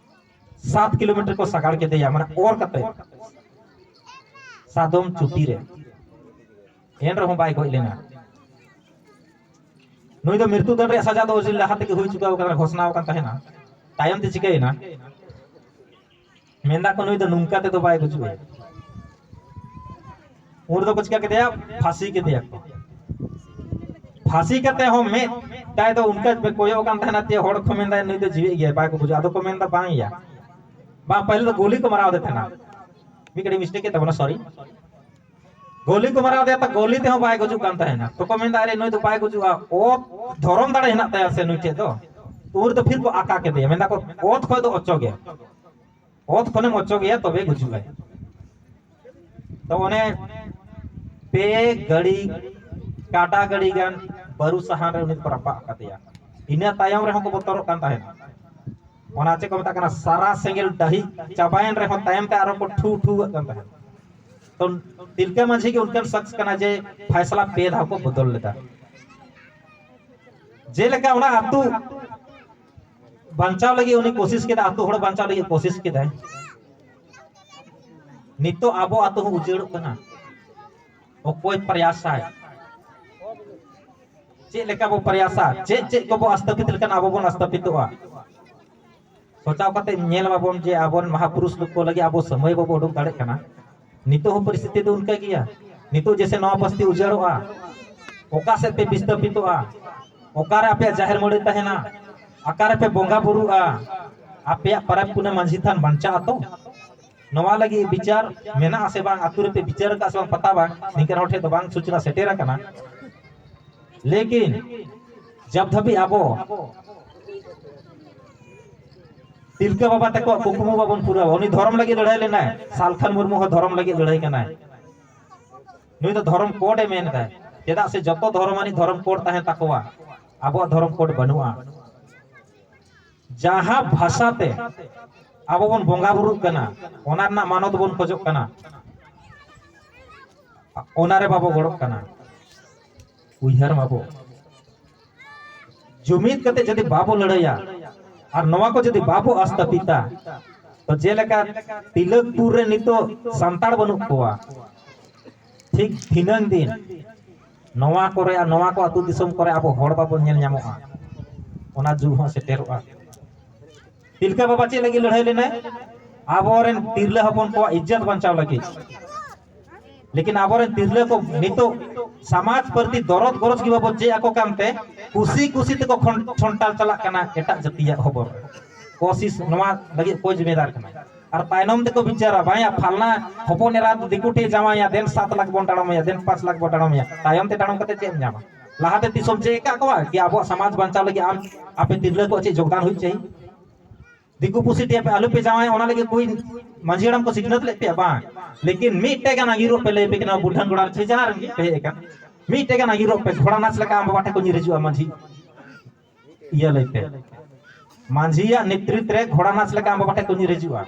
ᱥᱟᱛ ᱠᱤᱞᱳᱢᱤᱴᱟᱨ ᱠᱚ ᱥᱟᱜᱟᱲ ᱠᱮᱫᱮᱭᱟ, ᱢᱟᱱᱮ ᱚᱨ ᱠᱟᱛᱮ ᱥᱟᱫᱚᱢ ᱪᱩᱴᱤ ᱨᱮ᱾ ᱮᱱ ᱨᱮᱦᱚᱸ ᱵᱟᱭ ᱜᱚᱡ ᱞᱮᱱᱟ᱾ ᱱᱩᱭ ᱫᱚ ᱢᱨᱤᱛᱩ ᱫᱚᱱᱰ ᱨᱮᱭᱟᱜ ᱥᱟᱡᱟ ᱫᱚ ᱞᱟᱦᱟ ᱛᱮᱜᱮ ᱦᱩᱭ ᱪᱩᱠᱟᱣ ᱟᱠᱟᱱᱟ, ᱜᱷᱳᱥᱱᱟ ᱟᱠᱟᱱ ᱛᱟᱦᱮᱱᱟ᱾ ᱛᱟᱭᱚᱢ ᱛᱮ ᱪᱤᱠᱟᱹᱭᱮᱱᱟ? ᱢᱮᱱᱫᱟ ᱠᱚ ᱱᱩᱭ ᱫᱚ ᱱᱚᱝᱠᱟ ᱛᱮᱫᱚ ᱵᱟᱭ ᱜᱩᱡᱩᱜᱼᱟ᱾ ᱩᱱ ᱨᱮᱫᱚ ᱠᱚ ᱪᱤᱠᱟ ᱠᱮᱫᱮᱭᱟ? ᱯᱷᱟᱸᱥᱤ ᱠᱮᱫᱮᱭᱟ ᱠᱚ᱾ ᱯᱷᱟᱸᱥᱤ ᱠᱟᱛᱮ ᱦᱚᱸ ᱢᱮᱫ ᱛᱟᱭ ᱫᱚ ᱚᱱᱠᱟ ᱯᱮ ᱠᱚᱭᱚᱜ ᱠᱟᱱ ᱛᱟᱦᱮᱱᱟ ᱡᱮ ᱦᱚᱲ ᱠᱚ ᱢᱮᱱᱫᱟ ᱱᱩᱭ ᱫᱚ ᱡᱤᱣᱮᱫ ᱜᱮᱭᱟᱭ, ᱵᱟᱭ ᱠᱚ ᱜᱩᱡᱩᱜᱼᱟ᱾ ᱟᱫᱚ ᱠᱚ ᱢᱮᱱᱫᱟ ᱵᱟᱝ ᱭᱟ, ᱵᱟᱝ, ᱯᱟᱹᱦᱤᱞ ᱫᱚ ᱜᱩᱞᱤ ᱠᱚ ᱢᱟᱨᱟᱣ ᱫᱮ ᱛᱟᱦᱮᱱᱟ᱾ ᱢᱤᱫ ᱠᱟᱹᱴᱤᱡ ᱢᱤᱥᱴᱮᱠ ᱠᱮᱫ ᱛᱟᱵᱚᱱᱟ, ᱥᱚᱨᱤ᱾ ᱜᱩᱞᱤ ᱠᱚ ᱢᱟᱨᱟᱣ ᱫᱮᱭᱟ ᱛᱚ ᱜᱩᱞᱤ ᱛᱮᱦᱚᱸ ᱵᱟᱭ ᱜᱩᱡᱩᱜ ᱠᱟᱱ ᱛᱟᱦᱮᱱᱟ᱾ ᱛᱚ ᱠᱚ ᱢᱮᱱᱫᱟ ᱟᱨᱮ ᱱᱩᱭ ᱫᱚ ᱵᱟᱭ ᱜᱩᱡᱩᱜᱼᱟ, ᱚᱛ ᱫᱷᱚᱨᱚᱢ ᱫᱟᱲᱮ ᱦᱮᱱᱟᱜ ᱛᱟᱭᱟ ᱥᱮ ᱱᱩᱭ ᱴᱷᱮᱡ ᱫᱚ᱾ ᱛᱚ ᱩᱱ ᱨᱮᱫᱚ ᱯᱷᱤᱨ ᱠᱚ ᱟᱠᱟ ᱠᱮᱫᱮᱭᱟ, ᱢᱮᱱᱫᱟ ᱠᱚ ᱚᱛ ᱠᱷᱚᱡ ᱫᱚ ᱚᱪᱚᱜᱮ, ᱚᱛ ᱠᱷᱚᱱᱮᱢ ᱚᱪᱚᱜᱮᱭᱟ ᱛᱚᱵᱮ ᱜᱩᱡᱩᱜᱼᱟᱭ᱾ ᱛᱚ ᱚᱱᱮ ᱯᱮ ᱜᱟᱹᱲᱤ, ᱠᱟᱰᱟ ᱜᱟᱹᱲᱤ ᱜᱟᱱ ᱵᱟᱹᱨᱩ ᱥᱟᱦᱟᱱ ᱨᱮ ᱩᱱᱤ ᱫᱚᱠᱚ ᱨᱟᱯᱟᱜ ᱠᱟᱫᱮᱭᱟ᱾ ᱤᱱᱟᱹ ᱛᱟᱭᱚᱢ ᱨᱮᱦᱚᱸ ᱠᱚ ᱵᱚᱛᱚᱨᱚᱜ ᱠᱟᱱ ᱛᱟᱦᱮᱸᱫ᱾ ᱚᱱᱟ ᱪᱮᱫ ᱠᱚ ᱢᱮᱛᱟᱜ ᱠᱟᱱᱟ, ᱥᱟᱨᱟ ᱥᱮᱸᱜᱮᱞ ᱰᱟᱹᱦᱤ ᱪᱟᱵᱟᱭᱮᱱ ᱨᱮᱦᱚᱸ ᱛᱟᱭᱚᱢ ᱛᱮ ᱟᱨᱚ ᱠᱚ ᱴᱷᱩ ᱴᱷᱩᱣᱟᱜ ᱠᱟᱱ ᱛᱟᱦᱮᱸᱫ᱾ ᱛᱚ ᱛᱤᱞᱠᱟᱹ ᱢᱟᱹᱡᱷᱤ ᱜᱮ ᱚᱱᱠᱟᱱ ᱥᱚᱠᱥ ᱠᱟᱱᱟ ᱡᱮ ᱯᱷᱟᱭᱥᱟᱞᱟ ᱯᱮ ᱫᱷᱟᱣ ᱠᱚ ᱵᱚᱫᱚᱞ ᱞᱮᱫᱟ᱾ ᱡᱮᱞᱮᱠᱟ ᱚᱱᱟ ᱟᱹᱛᱩ ᱵᱟᱧᱪᱟᱣ ᱞᱟᱹᱜᱤᱫ ᱩᱱᱤ ᱠᱳᱥᱤᱥ ᱠᱮᱫᱟ, ᱟᱹᱛᱩ ᱦᱚᱲ ᱵᱟᱧᱪᱟᱣ ᱞᱟᱹᱜᱤᱫ ᱠᱳᱥᱤᱥ ᱠᱮᱫᱟᱭ᱾ ᱱᱤᱛᱚᱜ ᱟᱵᱚ ᱟᱹᱛᱩ ᱦᱚᱸ ᱩᱡᱟᱹᱲᱚᱜ ᱠᱟᱱᱟ᱾ ᱚᱠᱚᱭ ᱯᱨᱚᱭᱟᱥᱟᱭ? ᱪᱮᱫ ᱞᱮᱠᱟ ᱵᱚ ᱯᱨᱚᱭᱟᱥᱟ? ᱪᱮᱫ ᱪᱮᱫ ᱠᱚᱵᱚ ᱟᱥᱛᱷᱟᱯᱤᱛ ᱞᱮᱠᱷᱟᱱ ᱟᱵᱚ ᱵᱚᱱ ᱟᱥᱛᱷᱟᱯᱤᱛᱚᱜᱼᱟ? ᱥᱚᱪᱟᱣ ᱠᱟᱛᱮ ᱧᱮᱞ ᱢᱟᱵᱚᱱ ᱡᱮ ᱟᱵᱚᱨᱮᱱ ᱢᱟᱦᱟᱯᱩᱨᱩᱥ ᱠᱚ ᱞᱟᱹᱜᱤᱫ ᱟᱵᱚ ᱥᱚᱢᱚᱭ ᱵᱟᱵᱚ ᱩᱰᱩᱠ ᱫᱟᱲᱮᱭᱟᱜ ᱠᱟᱱᱟ᱾ ᱱᱤᱛᱚᱜ ᱦᱚᱸ ᱯᱚᱨᱤᱥᱛᱷᱤᱛᱤ ᱫᱚ ᱚᱱᱠᱟ ᱜᱮᱭᱟ᱾ ᱱᱤᱛᱚᱜ ᱡᱮᱥᱮ ᱱᱚᱣᱟ ᱵᱚᱥᱛᱤ ᱩᱡᱟᱹᱲᱚᱜᱼᱟ, ᱚᱠᱟ ᱥᱮᱫ ᱯᱮ ᱵᱤᱥᱛᱟᱯᱤᱛᱚᱜᱼᱟ? ᱚᱠᱟᱨᱮ ᱟᱯᱮᱭᱟᱜ ᱡᱟᱦᱮᱨ ᱢᱟᱹᱲᱤ ᱛᱟᱦᱮᱱᱟ? ᱚᱠᱟᱨᱮ ᱯᱮ ᱵᱚᱸᱜᱟ ᱵᱩᱨᱩᱜᱼᱟ? ᱟᱯᱮᱭᱟᱜ ᱯᱟᱨᱟᱵᱽ ᱯᱩᱱᱟᱹᱭ ᱢᱟᱹᱡᱷᱤ ᱛᱷᱟᱱ ᱵᱟᱧᱪᱟᱜ ᱟᱛᱚ? ᱱᱚᱣᱟ ᱞᱟᱹᱜᱤᱫ ᱵᱤᱪᱟᱨ ᱢᱮᱱᱟᱜ ᱟᱥᱮ ᱵᱟᱝ, ᱟᱹᱛᱩ ᱨᱮᱯᱮ ᱵᱤᱪᱟᱨ ᱟᱠᱟᱫ ᱥᱮ ᱵᱟᱝ ᱯᱟᱛᱟ ᱵᱟᱝ, ᱱᱤᱝᱠᱟᱹᱱ ᱦᱚᱲ ᱴᱷᱮᱱ ᱫᱚ ᱵᱟᱝ ᱥᱩᱪᱱᱟ ᱥᱮᱴᱮᱨ ᱟᱠᱟᱱᱟ᱾ ᱞᱮᱠᱤᱱ ᱡᱟᱵ ᱫᱷᱟᱹᱵᱤᱡ ᱟᱵᱚ ᱛᱤᱞᱠᱟᱹ ᱵᱟᱵᱟ ᱛᱟᱠᱚᱣᱟᱜ ᱠᱩᱠᱢᱩ ᱵᱟᱵᱚᱱ ᱯᱩᱨᱟᱹᱣᱟ, ᱩᱱᱤ ᱫᱷᱚᱨᱚᱢ ᱞᱟᱹᱜᱤᱫ ᱞᱟᱹᱲᱦᱟᱹᱭ ᱞᱮᱱᱟᱭ, ᱥᱟᱞᱠᱷᱟᱱ ᱢᱩᱨᱢᱩ ᱦᱚᱸ ᱫᱷᱚᱨᱚᱢ ᱞᱟᱹᱜᱤᱫ ᱞᱟᱹᱲᱦᱟᱹᱭ ᱠᱟᱱᱟᱭ᱾ ᱱᱩᱭ ᱫᱚ ᱫᱷᱚᱨᱚᱢ ᱠᱳᱰ ᱮ ᱢᱮᱱ ᱮᱫᱟᱭ, ᱪᱮᱫᱟᱜ ᱥᱮ ᱡᱚᱛᱚ ᱫᱷᱚᱨᱚᱢ ᱟᱹᱱᱤᱡ ᱫᱷᱚᱨᱚᱢ ᱠᱳᱰ ᱛᱟᱦᱮᱸ ᱛᱟᱠᱚᱣᱟ, ᱟᱵᱚᱣᱟᱜ ᱫᱷᱚᱨᱚᱢ ᱠᱳᱰ ᱵᱟᱹᱱᱩᱜᱼᱟ᱾ ᱡᱟᱦᱟᱸ ᱵᱷᱟᱥᱟ ᱛᱮ ᱟᱵᱚ ᱵᱚᱱ ᱵᱚᱸᱜᱟ ᱵᱩᱨᱩᱜ ᱠᱟᱱᱟ, ᱚᱱᱟ ᱨᱮᱱᱟᱜ ᱢᱟᱱᱚᱛ ᱵᱚᱱ ᱠᱷᱚᱡᱚᱜ ᱠᱟᱱᱟ, ᱚᱱᱟ ᱨᱮ ᱵᱟᱵᱚ ᱜᱚᱲᱚᱜ ᱠᱟᱱᱟ᱾ ᱩᱭᱦᱟᱹᱨ ᱢᱟᱵᱚ ᱡᱩᱢᱤᱫ ᱠᱟᱛᱮ ᱡᱩᱫᱤ ᱵᱟᱵᱚ ᱞᱟᱹᱲᱦᱟᱹᱭᱟ ᱟᱨ ᱱᱚᱣᱟ ᱠᱚ ᱡᱩᱫᱤ ᱵᱟᱵᱚ ᱟᱥᱛᱟᱯᱤᱛᱟ, ᱛᱚ ᱡᱮᱞᱮᱠᱟ ᱛᱤᱞᱟᱹᱠᱯᱩᱨ ᱨᱮ ᱱᱤᱛᱚᱜ ᱥᱟᱱᱛᱟᱲ ᱵᱟᱹᱱᱩᱜ ᱠᱚᱣᱟ, ᱴᱷᱤᱠ ᱫᱷᱤᱱᱟᱹᱝ ᱫᱤᱱ ᱱᱚᱣᱟ ᱠᱚᱨᱮ ᱟᱨ ᱱᱚᱣᱟ ᱠᱚ ᱟᱹᱛᱩ ᱫᱤᱥᱚᱢ ᱠᱚᱨᱮ ᱟᱵᱚ ᱦᱚᱲ ᱵᱟᱵᱚᱱ ᱧᱮᱞ ᱧᱟᱢᱚᱜᱼᱟ᱾ ᱚᱱᱟ ᱡᱩᱜᱽ ᱦᱚᱸ ᱥᱮᱴᱮᱨᱚᱜᱼᱟ᱾ ᱛᱤᱞᱠᱟᱹ ᱵᱟᱵᱟ ᱪᱮᱫ ᱞᱟᱹᱜᱤᱫ ᱞᱟᱹᱲᱦᱟᱹᱭ ᱞᱮᱱᱟᱭ? ᱟᱵᱚᱨᱮᱱ ᱛᱤᱨᱞᱟᱹ ᱦᱚᱯᱚᱱ ᱠᱚᱣᱟᱜ ᱤᱡᱽᱡᱚᱛ ᱵᱟᱧᱪᱟᱣ ᱞᱟᱹᱜᱤᱫ᱾ ᱞᱮᱠᱤᱱ ᱟᱵᱚᱨᱮᱱ ᱛᱤᱨᱞᱟᱹ ᱠᱚ ᱱᱤᱛᱚᱜ ᱥᱚᱢᱟᱡᱽ ᱯᱨᱚᱛᱤ ᱫᱚᱨᱚᱫ ᱜᱚᱨᱚᱡᱽ ᱜᱮ ᱵᱟᱵᱚ ᱪᱮᱫ ᱟᱠᱚ ᱠᱟᱱᱛᱮ ᱠᱩᱥᱤ ᱠᱩᱥᱤ ᱛᱮᱠᱚ ᱠᱷᱚᱱ-, ᱪᱷᱚᱱᱴᱟᱞ ᱪᱟᱞᱟᱜ ᱠᱟᱱᱟ ᱮᱴᱟᱜ ᱡᱟᱹᱛᱤᱭᱟᱜ ᱦᱚᱵᱚᱨ᱾ ᱠᱳᱥᱤᱥ ᱱᱚᱣᱟ ᱞᱟᱹᱜᱤᱫ ᱠᱚᱭ ᱡᱤᱢᱮᱫᱟᱨ ᱠᱟᱱᱟ? ᱟᱨ ᱛᱟᱭᱱᱚᱢ ᱛᱮᱠᱚ ᱵᱤᱪᱟᱹᱨᱟ, ᱵᱟᱝᱭᱟ ᱯᱷᱟᱞᱱᱟ ᱦᱚᱯᱚᱱ ᱮᱨᱟ ᱫᱤᱠᱩ ᱴᱷᱮᱱ ᱡᱟᱶᱟᱭᱟ, ᱫᱮᱱ ᱥᱟᱛ ᱞᱟᱠᱷ ᱵᱚᱱ ᱰᱟᱲᱚᱢᱮᱭᱟ, ᱫᱮᱱ ᱯᱟᱸᱪ ᱞᱟᱠᱷ ᱵᱚᱱ ᱰᱟᱲᱚᱢᱮᱭᱟ᱾ ᱛᱟᱭᱚᱢ ᱛᱮ ᱰᱟᱲᱚᱢ ᱠᱟᱛᱮ ᱪᱮᱫ ᱮᱢ ᱧᱟᱢᱟ? ᱞᱟᱦᱟᱛᱮ ᱛᱤᱥᱚᱢ ᱪᱮᱫ ᱟᱠᱟᱫ ᱠᱚᱣᱟ ᱠᱤ ᱟᱵᱚᱣᱟᱜ ᱥᱚᱢᱟᱡᱽ ᱵᱟᱧᱪᱟᱣ ᱞᱟᱹᱜᱤᱫ ᱟᱢ, ᱟᱯᱮ ᱛᱤᱨᱞᱟᱹ ᱠᱚᱣᱟᱜ ᱪᱮᱫ ᱡᱳᱜᱽᱫᱟᱱ ᱦᱩᱭᱩᱜ ᱪᱟᱹᱦᱤ? ᱫᱤᱠᱩ ᱯᱩᱥᱤ ᱴᱷᱮᱱ ᱯᱮ ᱟᱞᱚ ᱯᱮ ᱡᱟᱶᱟᱭᱟ, ᱚᱱᱟ ᱞᱟᱹᱜᱤᱫ ᱠᱚᱭ ᱢᱟᱹᱡᱷᱤ ᱦᱟᱲᱟᱢ ᱠᱚ ᱥᱤᱠᱷᱱᱟᱹᱛ ᱞᱮᱫ ᱯᱮᱭᱟ ᱵᱟᱝ? ᱞᱮᱠᱤᱱ ᱢᱤᱫᱴᱮᱡ ᱜᱟᱱ ᱟᱸᱜᱤᱨᱚᱜ ᱯᱮ ᱞᱟᱹᱭ ᱯᱮ ᱠᱟᱱᱟ, ᱵᱩᱰᱷᱟᱹᱱ ᱜᱚᱲᱟ ᱨᱮ ᱥᱮ ᱡᱟᱦᱟᱸ ᱨᱮᱜᱮ ᱯᱮ ᱦᱮᱡ ᱟᱠᱟᱱ, ᱢᱤᱫᱴᱮᱡ ᱜᱟᱱ ᱟᱹᱭᱩᱨᱚᱜ ᱯᱮ, ᱜᱷᱚᱲᱟ ᱱᱟᱪ ᱞᱮᱠᱟ ᱟᱢ ᱵᱟᱵᱟ ᱴᱷᱮᱱ ᱠᱚ ᱧᱤᱨ ᱦᱤᱡᱩᱜᱼᱟ ᱢᱟᱹᱡᱷᱤ᱾ ᱤᱭᱟᱹ ᱞᱟᱹᱭ ᱯᱮ, ᱢᱟᱹᱡᱷᱤᱭᱟᱜ ᱱᱮᱛᱨᱤᱛ ᱨᱮ ᱜᱷᱚᱲᱟ ᱱᱟᱪ ᱞᱮᱠᱟ ᱟᱢ ᱵᱟᱵᱟ ᱴᱷᱮᱱ ᱠᱚ ᱧᱤᱨ ᱦᱤᱡᱩᱜᱼᱟ᱾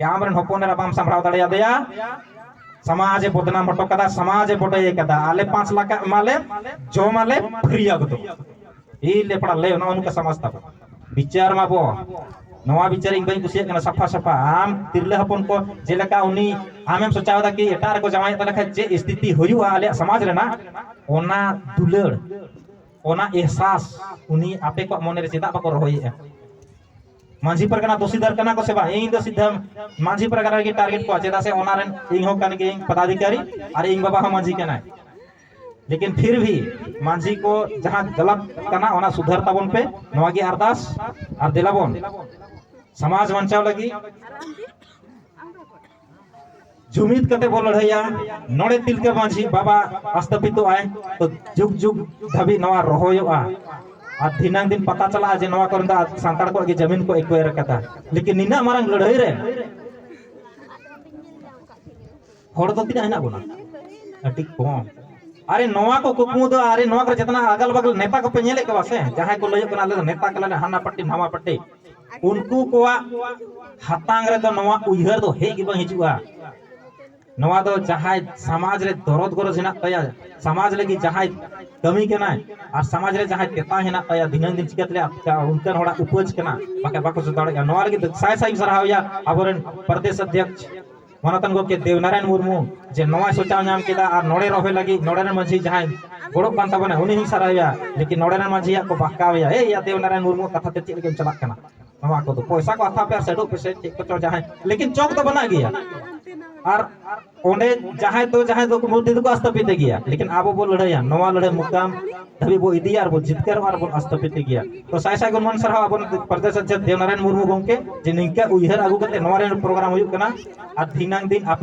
ᱟᱢ ᱨᱮᱱ ᱦᱚᱯᱚᱱ ᱮᱨᱟ ᱵᱟᱢ ᱥᱟᱢᱵᱷᱟᱲᱟᱣ ᱫᱟᱲᱮᱭᱟᱫᱮᱭᱟ, ᱥᱚᱢᱟᱡᱽ ᱮ ᱵᱚᱫᱱᱟᱢ ᱦᱚᱴᱚ ᱠᱟᱫᱟ, ᱥᱚᱢᱟᱡᱽ ᱮ ᱵᱚᱰᱮ ᱠᱟᱫᱟ, ᱟᱞᱮ ᱯᱟᱸᱪ ᱞᱟᱠᱷ ᱮᱢᱟᱞᱮ, ᱡᱚᱢᱟᱞᱮ ᱯᱷᱨᱤ ᱮᱠᱫᱚᱢ᱾ ᱤ ᱞᱮᱯᱲᱟ ᱞᱮ, ᱱᱚᱜᱼᱚ ᱱᱚᱝᱠᱟ ᱥᱚᱢᱟᱡᱽ ᱛᱟᱵᱚ᱾ ᱵᱤᱪᱟᱹᱨ ᱢᱟᱵᱚ, ᱱᱚᱣᱟ ᱵᱤᱪᱟᱹᱨ ᱤᱧ ᱵᱟᱹᱧ ᱠᱩᱥᱤᱭᱟᱜ ᱠᱟᱱᱟ ᱥᱟᱯᱷᱟ ᱥᱟᱯᱷᱟ᱾ ᱟᱢ ᱛᱤᱨᱞᱟᱹ ᱦᱚᱯᱚᱱ ᱠᱚ ᱡᱮᱞᱮᱠᱟ ᱩᱱᱤ ᱟᱢᱮᱢ ᱥᱚᱪᱟᱣ ᱮᱫᱟ ᱠᱤ ᱮᱴᱟᱜ ᱨᱮᱠᱚ ᱡᱟᱶᱟᱭᱮᱫ ᱛᱟᱞᱮ ᱠᱷᱟᱱ ᱪᱮᱫ ᱥᱛᱷᱤᱛᱤ ᱦᱩᱭᱩᱜᱼᱟ ᱟᱞᱮᱭᱟᱜ ᱥᱚᱢᱟᱡᱽ ᱨᱮᱱᱟᱜ, ᱚᱱᱟ ᱫᱩᱞᱟᱹᱲ, ᱚᱱᱟ ᱮᱦᱥᱟᱥ ᱩᱱᱤ ᱟᱯᱮ ᱠᱚᱣᱟᱜ ᱢᱚᱱᱮᱨᱮ ᱪᱮᱫᱟᱜ ᱵᱟᱠᱚ ᱨᱚᱦᱚᱭᱮᱫᱼᱟ? ᱢᱟᱹᱡᱷᱤ ᱯᱟᱨᱜᱟᱱᱟ ᱫᱳᱥᱤᱫᱟᱨ ᱠᱟᱱᱟ ᱠᱚ ᱥᱮ ᱵᱟᱝ? ᱤᱧ ᱫᱚ ᱥᱤᱫᱷᱟᱹ ᱢᱟᱹᱡᱷᱤ ᱯᱟᱨᱜᱟᱱᱟ ᱨᱮᱜᱮ ᱴᱟᱨᱜᱮᱴ ᱠᱚᱣᱟ, ᱪᱮᱫᱟᱜ ᱥᱮ ᱚᱱᱟ ᱨᱮᱱ ᱤᱧ ᱦᱚᱸ ᱠᱟᱱ ᱜᱤᱭᱟᱹᱧ ᱯᱚᱫᱟᱫᱷᱤᱠᱟᱨᱤ ᱟᱨ ᱤᱧ ᱵᱟᱵᱟ ᱦᱚᱸ ᱢᱟᱹᱡᱷᱤ ᱠᱟᱱᱟᱭ᱾ ᱞᱮᱠᱤᱱ ᱯᱷᱤᱨ ᱵᱷᱤ ᱢᱟᱹᱡᱷᱤ ᱠᱚ ᱡᱟᱦᱟᱸ ᱜᱟᱞᱟᱛ ᱠᱟᱱᱟ ᱚᱱᱟ ᱥᱩᱫᱷᱟᱹᱨ ᱛᱟᱵᱚᱱ ᱯᱮ, ᱱᱚᱣᱟ ᱜᱮ ᱟᱨᱫᱟᱥ᱾ ᱟᱨ ᱫᱮᱞᱟ ᱵᱚᱱ ᱥᱚᱢᱟᱡᱽ ᱵᱟᱧᱪᱟᱣ ᱞᱟᱹᱜᱤᱫ ᱡᱩᱢᱤᱫ ᱠᱟᱛᱮ ᱵᱚ ᱞᱟᱹᱲᱦᱟᱹᱭᱟ᱾ ᱱᱚᱰᱮ ᱛᱤᱞᱠᱟᱹ ᱢᱟᱹᱡᱷᱤ ᱵᱟᱵᱟ ᱟᱥᱛᱷᱟᱯᱤᱛᱚᱜ ᱟᱭ, ᱛᱚ ᱡᱩᱜᱽ ᱡᱩᱜᱽ ᱫᱷᱟᱹᱵᱤᱡ ᱱᱚᱣᱟ ᱨᱚᱦᱚᱭᱚᱜᱼᱟ᱾ ᱟᱨ ᱫᱷᱤᱱᱟᱹᱝ ᱫᱤᱱ ᱯᱟᱛᱟ ᱪᱟᱞᱟᱜᱼᱟ ᱡᱮ ᱱᱚᱣᱟ ᱠᱚᱨᱮ ᱫᱚ ᱥᱟᱱᱛᱟᱲ ᱠᱚᱣᱟᱜ ᱜᱮ ᱡᱟᱹᱢᱤᱱ ᱠᱚ ᱮᱠᱣᱟᱭᱟᱨ ᱟᱠᱟᱫᱟ᱾ ᱞᱮᱠᱤᱱ ᱱᱤᱱᱟᱹᱜ ᱢᱟᱨᱟᱝ ᱞᱟᱹᱲᱦᱟᱹᱭ ᱨᱮ ᱦᱚᱲ ᱫᱚ ᱛᱤᱱᱟᱹᱜ ᱦᱮᱱᱟᱜ ᱵᱚᱱᱟ? ᱟᱹᱰᱤ ᱠᱚᱢ᱾ ᱟᱨᱮ ᱱᱚᱣᱟ ᱠᱚ ᱠᱩᱠᱢᱩ ᱫᱚ, ᱟᱨᱮ ᱱᱚᱣᱟ ᱠᱚᱨᱮ ᱡᱮᱛᱱᱟ ᱟᱜᱟᱞ ᱵᱟᱜᱟᱞ ᱱᱮᱛᱟ ᱠᱚᱯᱮ ᱧᱮᱞᱮᱫ ᱠᱚᱣᱟ ᱥᱮ, ᱡᱟᱦᱟᱸᱭ ᱠᱚ ᱞᱟᱹᱭᱚᱜ ᱠᱟᱱᱟ ᱟᱞᱮ ᱫᱚ ᱱᱮᱛᱟ ᱠᱟᱱᱟᱞᱮ, ᱦᱟᱱᱟ ᱯᱟᱴᱤ ᱱᱟᱣᱟ ᱯᱟᱴᱤ, ᱩᱱᱠᱩ ᱠᱚᱣᱟᱜ ᱦᱟᱛᱟᱝ ᱨᱮᱫᱚ ᱱᱚᱣᱟ ᱩᱭᱦᱟᱹᱨ ᱫᱚ ᱦᱮᱡ ᱜᱮ ᱵᱟᱝ ᱦᱤᱡᱩᱜᱼᱟ᱾ ᱱᱚᱣᱟ ᱫᱚ ᱡᱟᱦᱟᱸᱭ ᱥᱚᱢᱟᱡᱽ ᱨᱮ ᱫᱚᱨᱚᱫ ᱜᱚᱨᱚᱡᱽ ᱦᱮᱱᱟᱜ ᱛᱟᱭᱟ, ᱥᱚᱢᱟᱡᱽ ᱞᱟᱹᱜᱤᱫ ᱡᱟᱦᱟᱸᱭ ᱠᱟᱹᱢᱤ ᱠᱟᱱᱟᱭ ᱟᱨ ᱥᱚᱢᱟᱡᱽ ᱨᱮ ᱡᱟᱦᱟᱸᱭ ᱛᱮᱛᱟᱝ ᱦᱮᱱᱟᱜ ᱛᱟᱭᱟ, ᱫᱷᱤᱱᱟᱹᱝ ᱫᱤᱱ ᱪᱤᱠᱟᱹᱛᱮ ᱚᱱᱠᱟᱱ ᱦᱚᱲᱟᱜ ᱩᱯᱟᱹᱡᱽ ᱠᱟᱱᱟ, ᱵᱟᱠᱷᱟᱡ ᱵᱟᱠᱚ ᱥᱚᱫᱷᱟᱣ ᱫᱟᱲᱮᱭᱟᱜᱼᱟ᱾ ᱱᱚᱣᱟ ᱞᱟᱹᱜᱤᱫ ᱥᱟᱭ ᱥᱟᱭ ᱥᱟᱨᱦᱟᱣ ᱮᱭᱟ ᱟᱵᱚᱨᱮᱱ ᱯᱨᱚᱫᱮᱥ ᱚᱫᱷᱭᱚᱠᱥ ᱢᱟᱱᱚᱛᱟᱱ ᱜᱚᱢᱠᱮ ᱫᱮᱵᱱᱟᱨᱟᱭᱚᱱ ᱢᱩᱨᱢᱩ, ᱡᱮ ᱱᱚᱣᱟ ᱥᱚᱪᱟᱣ ᱧᱟᱢ ᱠᱮᱫᱟ ᱟᱨ ᱱᱚᱰᱮ ᱨᱚᱦᱚᱭ ᱞᱟᱹᱜᱤᱫ ᱱᱚᱰᱮ ᱨᱮᱱ ᱢᱟᱹᱡᱷᱤ ᱡᱟᱦᱟᱸᱭ ᱜᱚᱲᱚᱜ ᱠᱟᱱ ᱛᱟᱵᱚᱱᱟ ᱩᱱᱤ ᱦᱚᱸᱧ ᱥᱟᱨᱦᱟᱣᱮᱭᱟ, ᱞᱮᱠᱤᱱ ᱱᱚᱰᱮ ᱨᱮᱱ ᱢᱟᱹᱡᱷᱤᱭᱟᱜ ᱠᱚ ᱵᱟᱦᱠᱟᱣᱮᱭᱟ, "ᱮᱭ ᱭᱟ ᱫᱮᱵᱱᱟᱨᱟᱭᱚᱱ ᱢᱩᱨᱢᱩ ᱠᱟᱛᱷᱟ ᱛᱮ ᱪᱮᱫ ᱞᱟᱹᱜᱤᱫ ᱮᱢ ᱪᱟᱞᱟᱜ ᱠᱟᱱᱟ?" ᱱᱚᱣᱟ ᱠᱚᱫᱚ ᱯᱚᱭᱥᱟ ᱠᱚ ᱦᱟᱛᱟᱣ ᱯᱮ ᱟᱨ ᱥᱮᱰᱚᱜ ᱯᱮ ᱥᱮ ᱪᱮᱫ ᱠᱚᱪᱚ ᱡᱟᱦᱟᱸᱭ, ᱞᱮᱠᱤᱱ ᱪᱚᱠ ᱫᱚ ᱵᱟᱱᱟᱜ ᱜᱮᱭᱟ᱾ ᱟᱨ ᱚᱸᱰᱮ ᱡᱟᱦᱟᱸᱭ ᱫᱚ, ᱡᱟᱦᱟᱸᱭ ᱫᱚ ᱢᱩᱨᱛᱤ ᱫᱚᱠᱚ ᱟᱥᱛᱷᱟᱯᱤᱛ ᱜᱮᱭᱟ, ᱞᱮᱠᱤᱱ ᱟᱵᱚ ᱵᱚ ᱞᱟᱹᱲᱦᱟᱹᱭᱟ, ᱱᱚᱣᱟ ᱞᱟᱹᱲᱦᱟᱹᱭ ᱢᱩᱠᱟᱢ ᱫᱷᱟᱹᱵᱤᱡ ᱵᱚ ᱤᱫᱤᱭᱟ ᱟᱨ ᱵᱚ ᱡᱤᱛᱠᱟᱹᱨᱚᱜᱼᱟ ᱟᱨ ᱵᱚᱱ ᱟᱥᱛᱷᱟᱯᱤᱛ ᱜᱮᱭᱟ᱾ ᱛᱚ ᱥᱟᱭ ᱥᱟᱭ ᱜᱩᱱᱢᱟᱱ ᱥᱟᱨᱦᱟᱣ ᱟᱵᱚ ᱯᱨᱚᱫᱮᱥ ᱚᱫᱷᱭᱚᱠᱥ ᱫᱮᱵᱱᱟᱨᱟᱭᱚᱱ ᱢᱩᱨᱢᱩ ᱜᱚᱢᱠᱮ, ᱡᱮ ᱱᱤᱝᱠᱟᱹ ᱩᱭᱦᱟᱹᱨ ᱟᱹᱜᱩ ᱠᱟᱛᱮ ᱱᱚᱣᱟ ᱨᱮᱱ ᱯᱨᱳᱜᱨᱟᱢ ᱦᱩᱭᱩᱜ ᱠᱟᱱᱟ᱾ ᱟᱨ ᱫᱷᱤᱱᱟᱝ ᱫᱤᱱ ᱟᱯᱮ